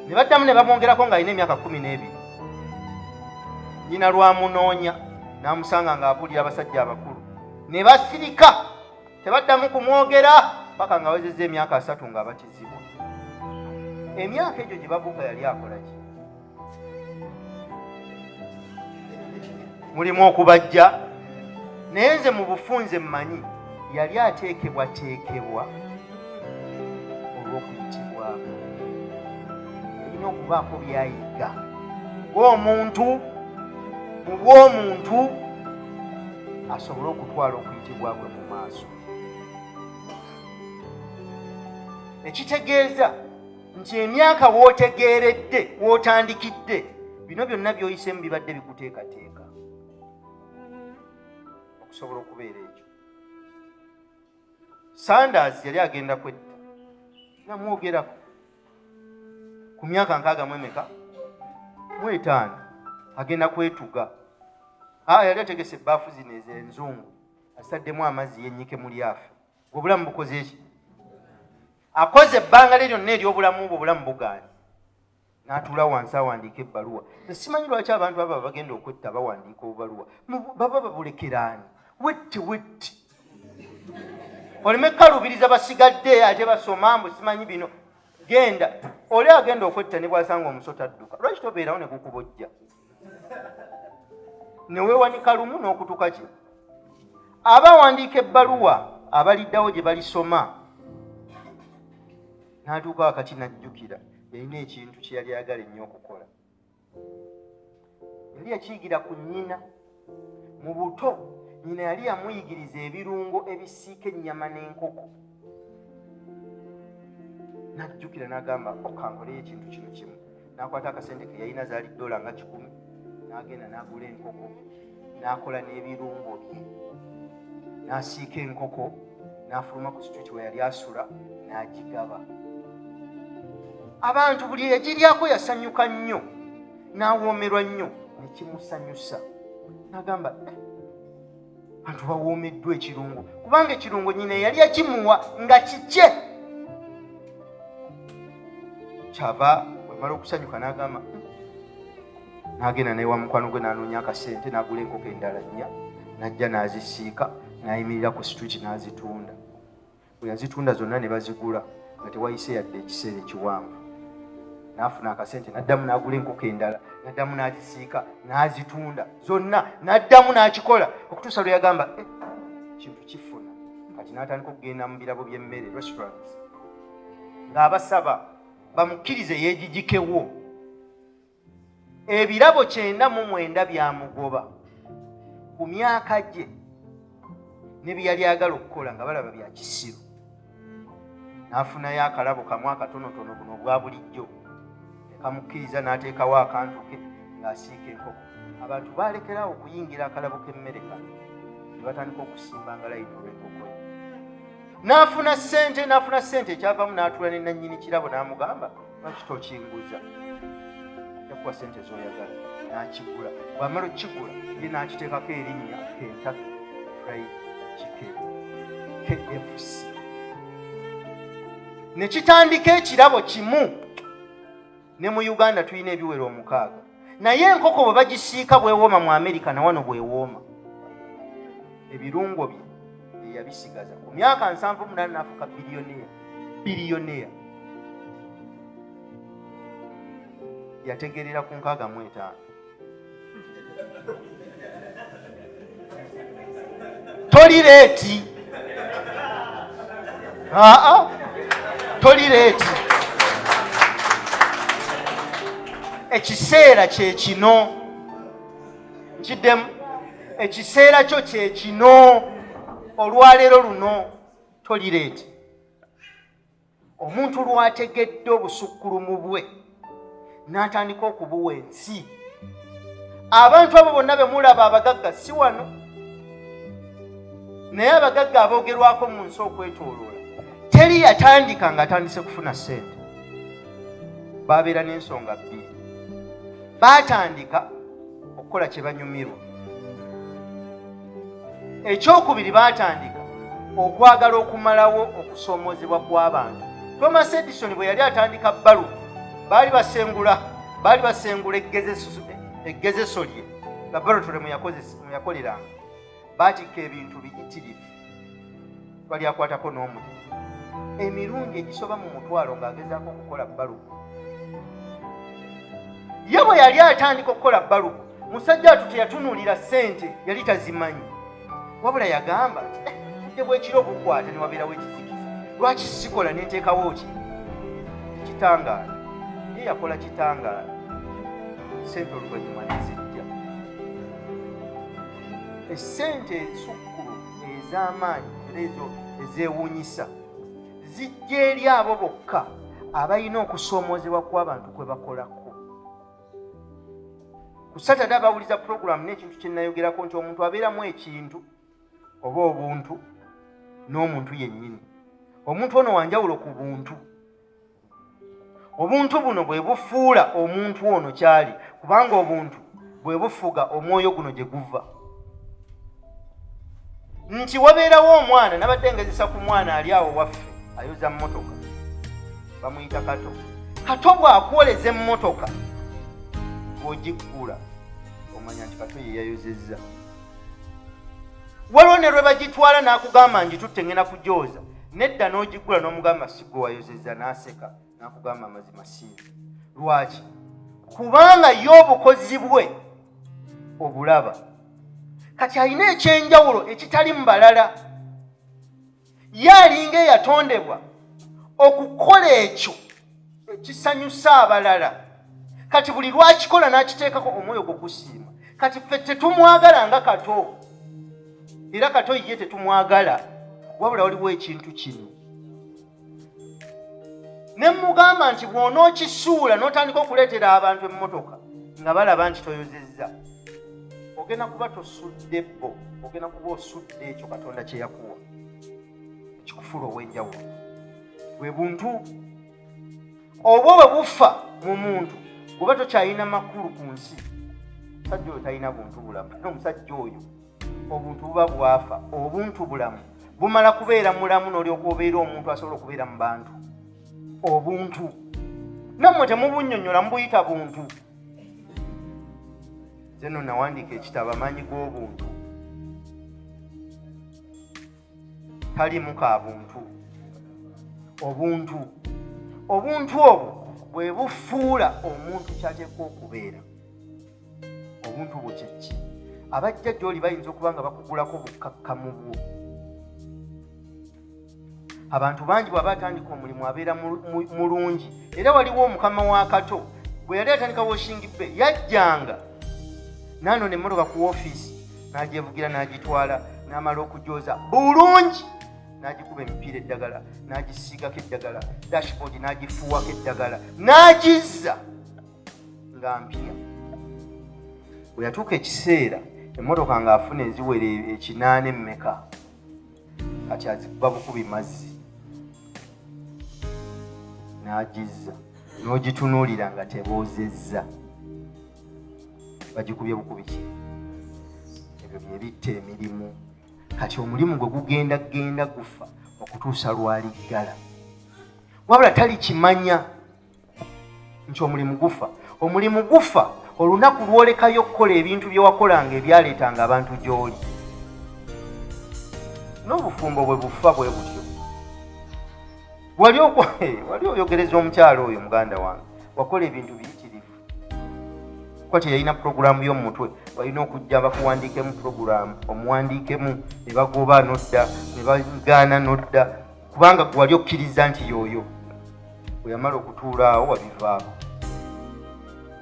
ne baddamu ne bamwongerako ng'alina emyaka 12. Nnyina lwamunoonya n'amusanga ng'abuulira abasajja abakulu, ne basirika, tebaddamu kumwogera paka ng'awezezza emyaka 30 ng'abatizibwa. Emyaka egyo gye babuuka yali akola ki? Mulimu okubajja, naye nze mu bufunze mmanyi yali ateekebwateekebwa olw'okuyitibwako. Yalina okubaako by'ayiga ng'omuntu mu bw'omuntu asobole okutwala okuyitibwa kwe mu maaso. Ekitegeeza nti emyaka w'otegeeredde, w'otandikidde, bino byonna by'oyiseemu bibadde bikuteekateeka okusobola okubeera ekyo. Sanders yali agenda kwetta, namwogerako ku myaka nkaaga mu emeka mu etaano, agenda kwetuga. Yali ategese ebbaafu zino ez'enzungu, asaddemu amazzi yennyike mu lyafe. Obulamu bukoze eki? Akoze ebbanga lye lyonna ery'obulamu bwe, obulamu bugaanye, n'atuula wansi awandiika ebbaluwa. Simanyi lwaki abantu abo bagenda okwetta bawandiika obubaluwa, baba babulekeraani wetti wetti, oleme kukaluubiriza basigadde ate basoma mbu simanyi bino. Genda oli agenda okwetta ne bw'asanga omusota adduka, lwaki tobeerawo ne gukubojja ne weewanika lumu n'okutuka ki? Aba awandiika ebbaluwa abaliddawo gye balisoma, n'atuuka wakati n'ajjukira yalina ekintu kye yali ayagala ennyo okukola. Yali yakiyigira ku nnyina mu buto. Nnyina yali yamuyigiriza ebirungo ebisiika ennyama n'enkoko. N'ajjukira n'agamba, okankoleyo ekintu kino kimu. N'akwata akasente ke yalina, zaali dola nga 100, n'agenda n'agula enkoko, n'akola n'ebirungo bye, n'asiika enkoko, n'afuluma ku street we yali asula n'agigaba abantu. Buli eyagiryako yasanyuka nnyo, n'awoomerwa nnyo, ne kimusanyusa. N'agamba, bantu bawoomeddwa ekirungo, kubanga ekirungo nyina yali yakimuwa nga kikye. Kyava wamala okusanyuka n'agamba, n'agenda newa mukwano gwe, n'anoonya akasente, n'agula enkoko endala nnya, n'ajja n'azisiika, n'ayimirira ku street n'azitunda. Bwe yazitunda zonna ne bazigula nga tewayise yadde ekiseera ekiwanvu, n'afuna akasente, n'addamu n'agula enkoko endala, n'addamu n'azisiika, n'azitunda zonna, n'addamu n'akikola okutuusa lwe yagamba, kintu kifuna kati. N'atandika okugenda mu birabo by'emmere, restaurants, ng'abasaba bamukkirize yeegigikewo. Ebirabo 99 byamugoba ku myaka gye. Ne bye yali ayagala okukola nga balaba bya kisiru. N'afunayo akalabo kamu akatonotono buno obwa bulijjo, ne kamukkiriza n'ateekawo akantu ke ng'asiika enkoko. Abantu baalekerawo okuyingira akalabo k'emmere kano ne batandika okusimbanga layini olw'enkoko ye. N'afuna ssente, n'afuna ssente, ekyavamu n'atuula ne nannyini kirabo n'amugamba, lwaki tokinguza, yakuwa ssente z'oyagala. N'akigula, bw'amala okukigula ye n'akiteekako erinnya Kentucky Fried Chicken, KFC, ne kitandika ekirabo kimu. Ne mu Uganda tulina ebiwera 6, naye enkoko bwe bagisiika bwewooma mu Amerika na wano bwewooma. Ebirungo bye yeyabisigaza ku myaka 78 n'afuuka biliyoniya. Biliyoniya yategerera ku 65. Toli late, aa, toli late. Ekiseera kye kino. Nkiddemu, ekiseera kyo kye kino, olwaleero luno. Toli late. Omuntu lw'ategedde obusukkulumu bwe n'atandika okubuwa ensi, abantu abo bonna be mulaba abagagga, si wano naye abagagga aboogerwako mu nsi okwetooloola, teri yatandika ng'atandise kufuna ssente. Babeera n'ensonga bbiri: baatandika okukola kye banyumirwa, ekyokubiri baatandika okwagala okumalawo okusoomoozebwa kw'abantu. Thomas Edison bwe yali atandika balubu, baali basengula eggezeso lye, laboratory mwe yakoleranga. Baatikka ebintu biyitirivu, bali akwatako n'omuliro emirundi egisoba mu 100 ng'agezaako okukola balubu. Ye bwe yali atandika okukola balubu, musajja atu teyatunuulira ssente, yali tazimanyi, wabula yagamba nti, "Budde bw'ekiro bukwata ne wabeerawo ekizikiza, lwaki sikola nenteekawo ki ekitangaala?" Ye yakola kitangaala, ssente oluvannyuma nezijja. Essente ensukkulu ez'amaanyi era ezo ezeewuunyisa zijja eri abo bokka abalina okusoomoozebwa kw'abantu kwe bakolako. Ku Saturday abawuliza puroguramu n'ekintu kye nayogerako nti omuntu abeeramu ekintu oba obuntu n'omuntu yennyini. Omuntu ono wanjawulo ku buntu. Obuntu buno bwe bufuula omuntu ono kyali, kubanga obuntu bwe bufuga omwoyo guno gye guva. Nti wabeerawo omwana, nabadde ngezesa ku mwana ali awo waffe ayoza mmotoka, bamuyita Kato. Kato bw'akwoleza emmotoka bw'ogiggula omanya nti Kato ye yayozezza. Waliwo ne lwe bagitwala n'akugamba, "Ngitutte, ngenda kugyoza." Nedda, n'ogiggula n'omugamba, "Si gwe wayozezza?" N'aseka n'akugamba, "Amazima siinze." Lwaki? Kubanga ye obukozi bwe obulaba. Kati alina ekyenjawulo ekitali mu balala. Ye alinga eyatondebwa okukola ekyo ekisanyusa abalala. Kati buli lwakikola n'akiteekako omwoyo gwo gusiima. Kati ffe tetumwagala nga Kato, era Kato ye tetumwagala, wabula waliwo ekintu kino ne mugamba nti bw'onookisuula n'otandika okuleetera abantu emmotoka nga balaba nti toyozezza, ogenda kuba tosudde bo, ogenda kuba osudde ekyo Katonda kye yakuwa ekikufuula ow'enjawulo. Bwe buntu obwo bwe bufa mu muntu, bweba tokyalina makulu ku nsi. Omusajja oyo talina buntu bulamu. Omusajja oyo obuntu buba bwafa. Obuntu bulamu bumala kubeera mulamu n'olyoka obeera omuntu asobola okubeera mu bantu. Obuntu nammwe temubunnyonnyola, mubuyita buntu. Nze nno nawandiika ekitabo Amaanyi g'Obuntu. Talimu ka buntu. Obuntu obwo bwe bufuula omuntu kyateekwa okubeera. Obuntu bwo kyeki? Abajja gy'oli bayinza okuba nga bakugulako bukkakkamu bwo. Abantu bangi bw'aba atandika omulimu abeera mulungi. Era waliwo omukama wa Kato bwe yali atandika washing bay, yajjanga nanona emmotoka ku woofiisi n'agyevugira n'agitwala. N'amala okugyoza bulungi, n'agikuba emipiira eddagala, n'agisiigako eddagala, dashboard n'agifuuwako eddagala, n'agizza nga mpya. Bwe yatuuka ekiseera emmotoka ng'afuna eziwera ekinaana emmeka, kati azikuba bukubi mazzi n'agizza, n'ogitunuulira nga teboozezza, bagikubye bukubi ki. Ebyo bye bitta emirimu. Kati omulimu gwe gugenda genda gufa okutuusa lwaliggala, wabula talikimanya nti omulimu gufa. Omulimu gufa olunaku lwolekayo okukola ebintu bye wakolanga ebyaleetanga abantu gy'oli. N'obufumbo bwe bufa bwe butyo. Wali oyogereza omukyalo oyo, muganda wange, wakola ebintu biyitirivu, kuba teyalina pulogulaamu y'omu mutwe. Walina okujja bakuwandiikemu pulogulaamu, omuwandiikemu, ne bagoba nodda, ne bagaana nodda, kubanga gwe wali okkiriza nti y'oyo. Bwe yamala okutuula awo, wabivaako.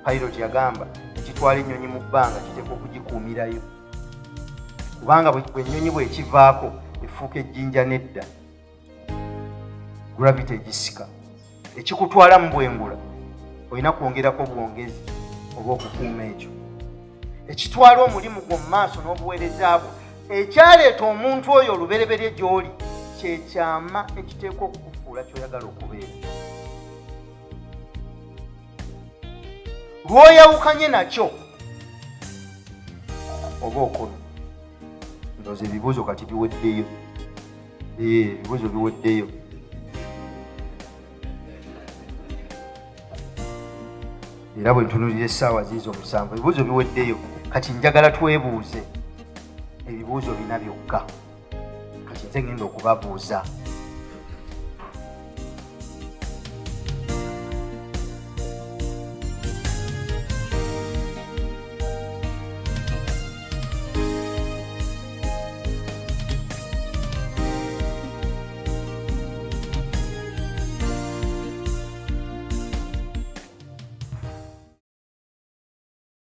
Pilot yagamba, ekitwala ennyonyi mu bbanga kiteekwa okugikuumirayo, kubanga bwe ennyonyi bw'ekivaako efuuka ejjinja nedda, gravity egisika. Ekikutwala mu bwengula olina kwongerako bwongezi oba okukuuma ekyo ekitwala omulimu gwo mu maaso n'obuweereza bwo. Ekyaleeta omuntu oyo olubereberye gy'oli kyekyama ekiteekwa okukufuula ky'oyagala okubeera. Lw'oyawukanye nakyo oba okomye. Ndowooza ebibuuzo kati biweddeyo. Ebibuuzo biweddeyo. Era bwe ntunulira essaawa ziizo 7, ebibuuzo biweddeyo. Kati njagala twebuuze ebibuuzo bina byokka. Kati nze ngenda okubabuuza.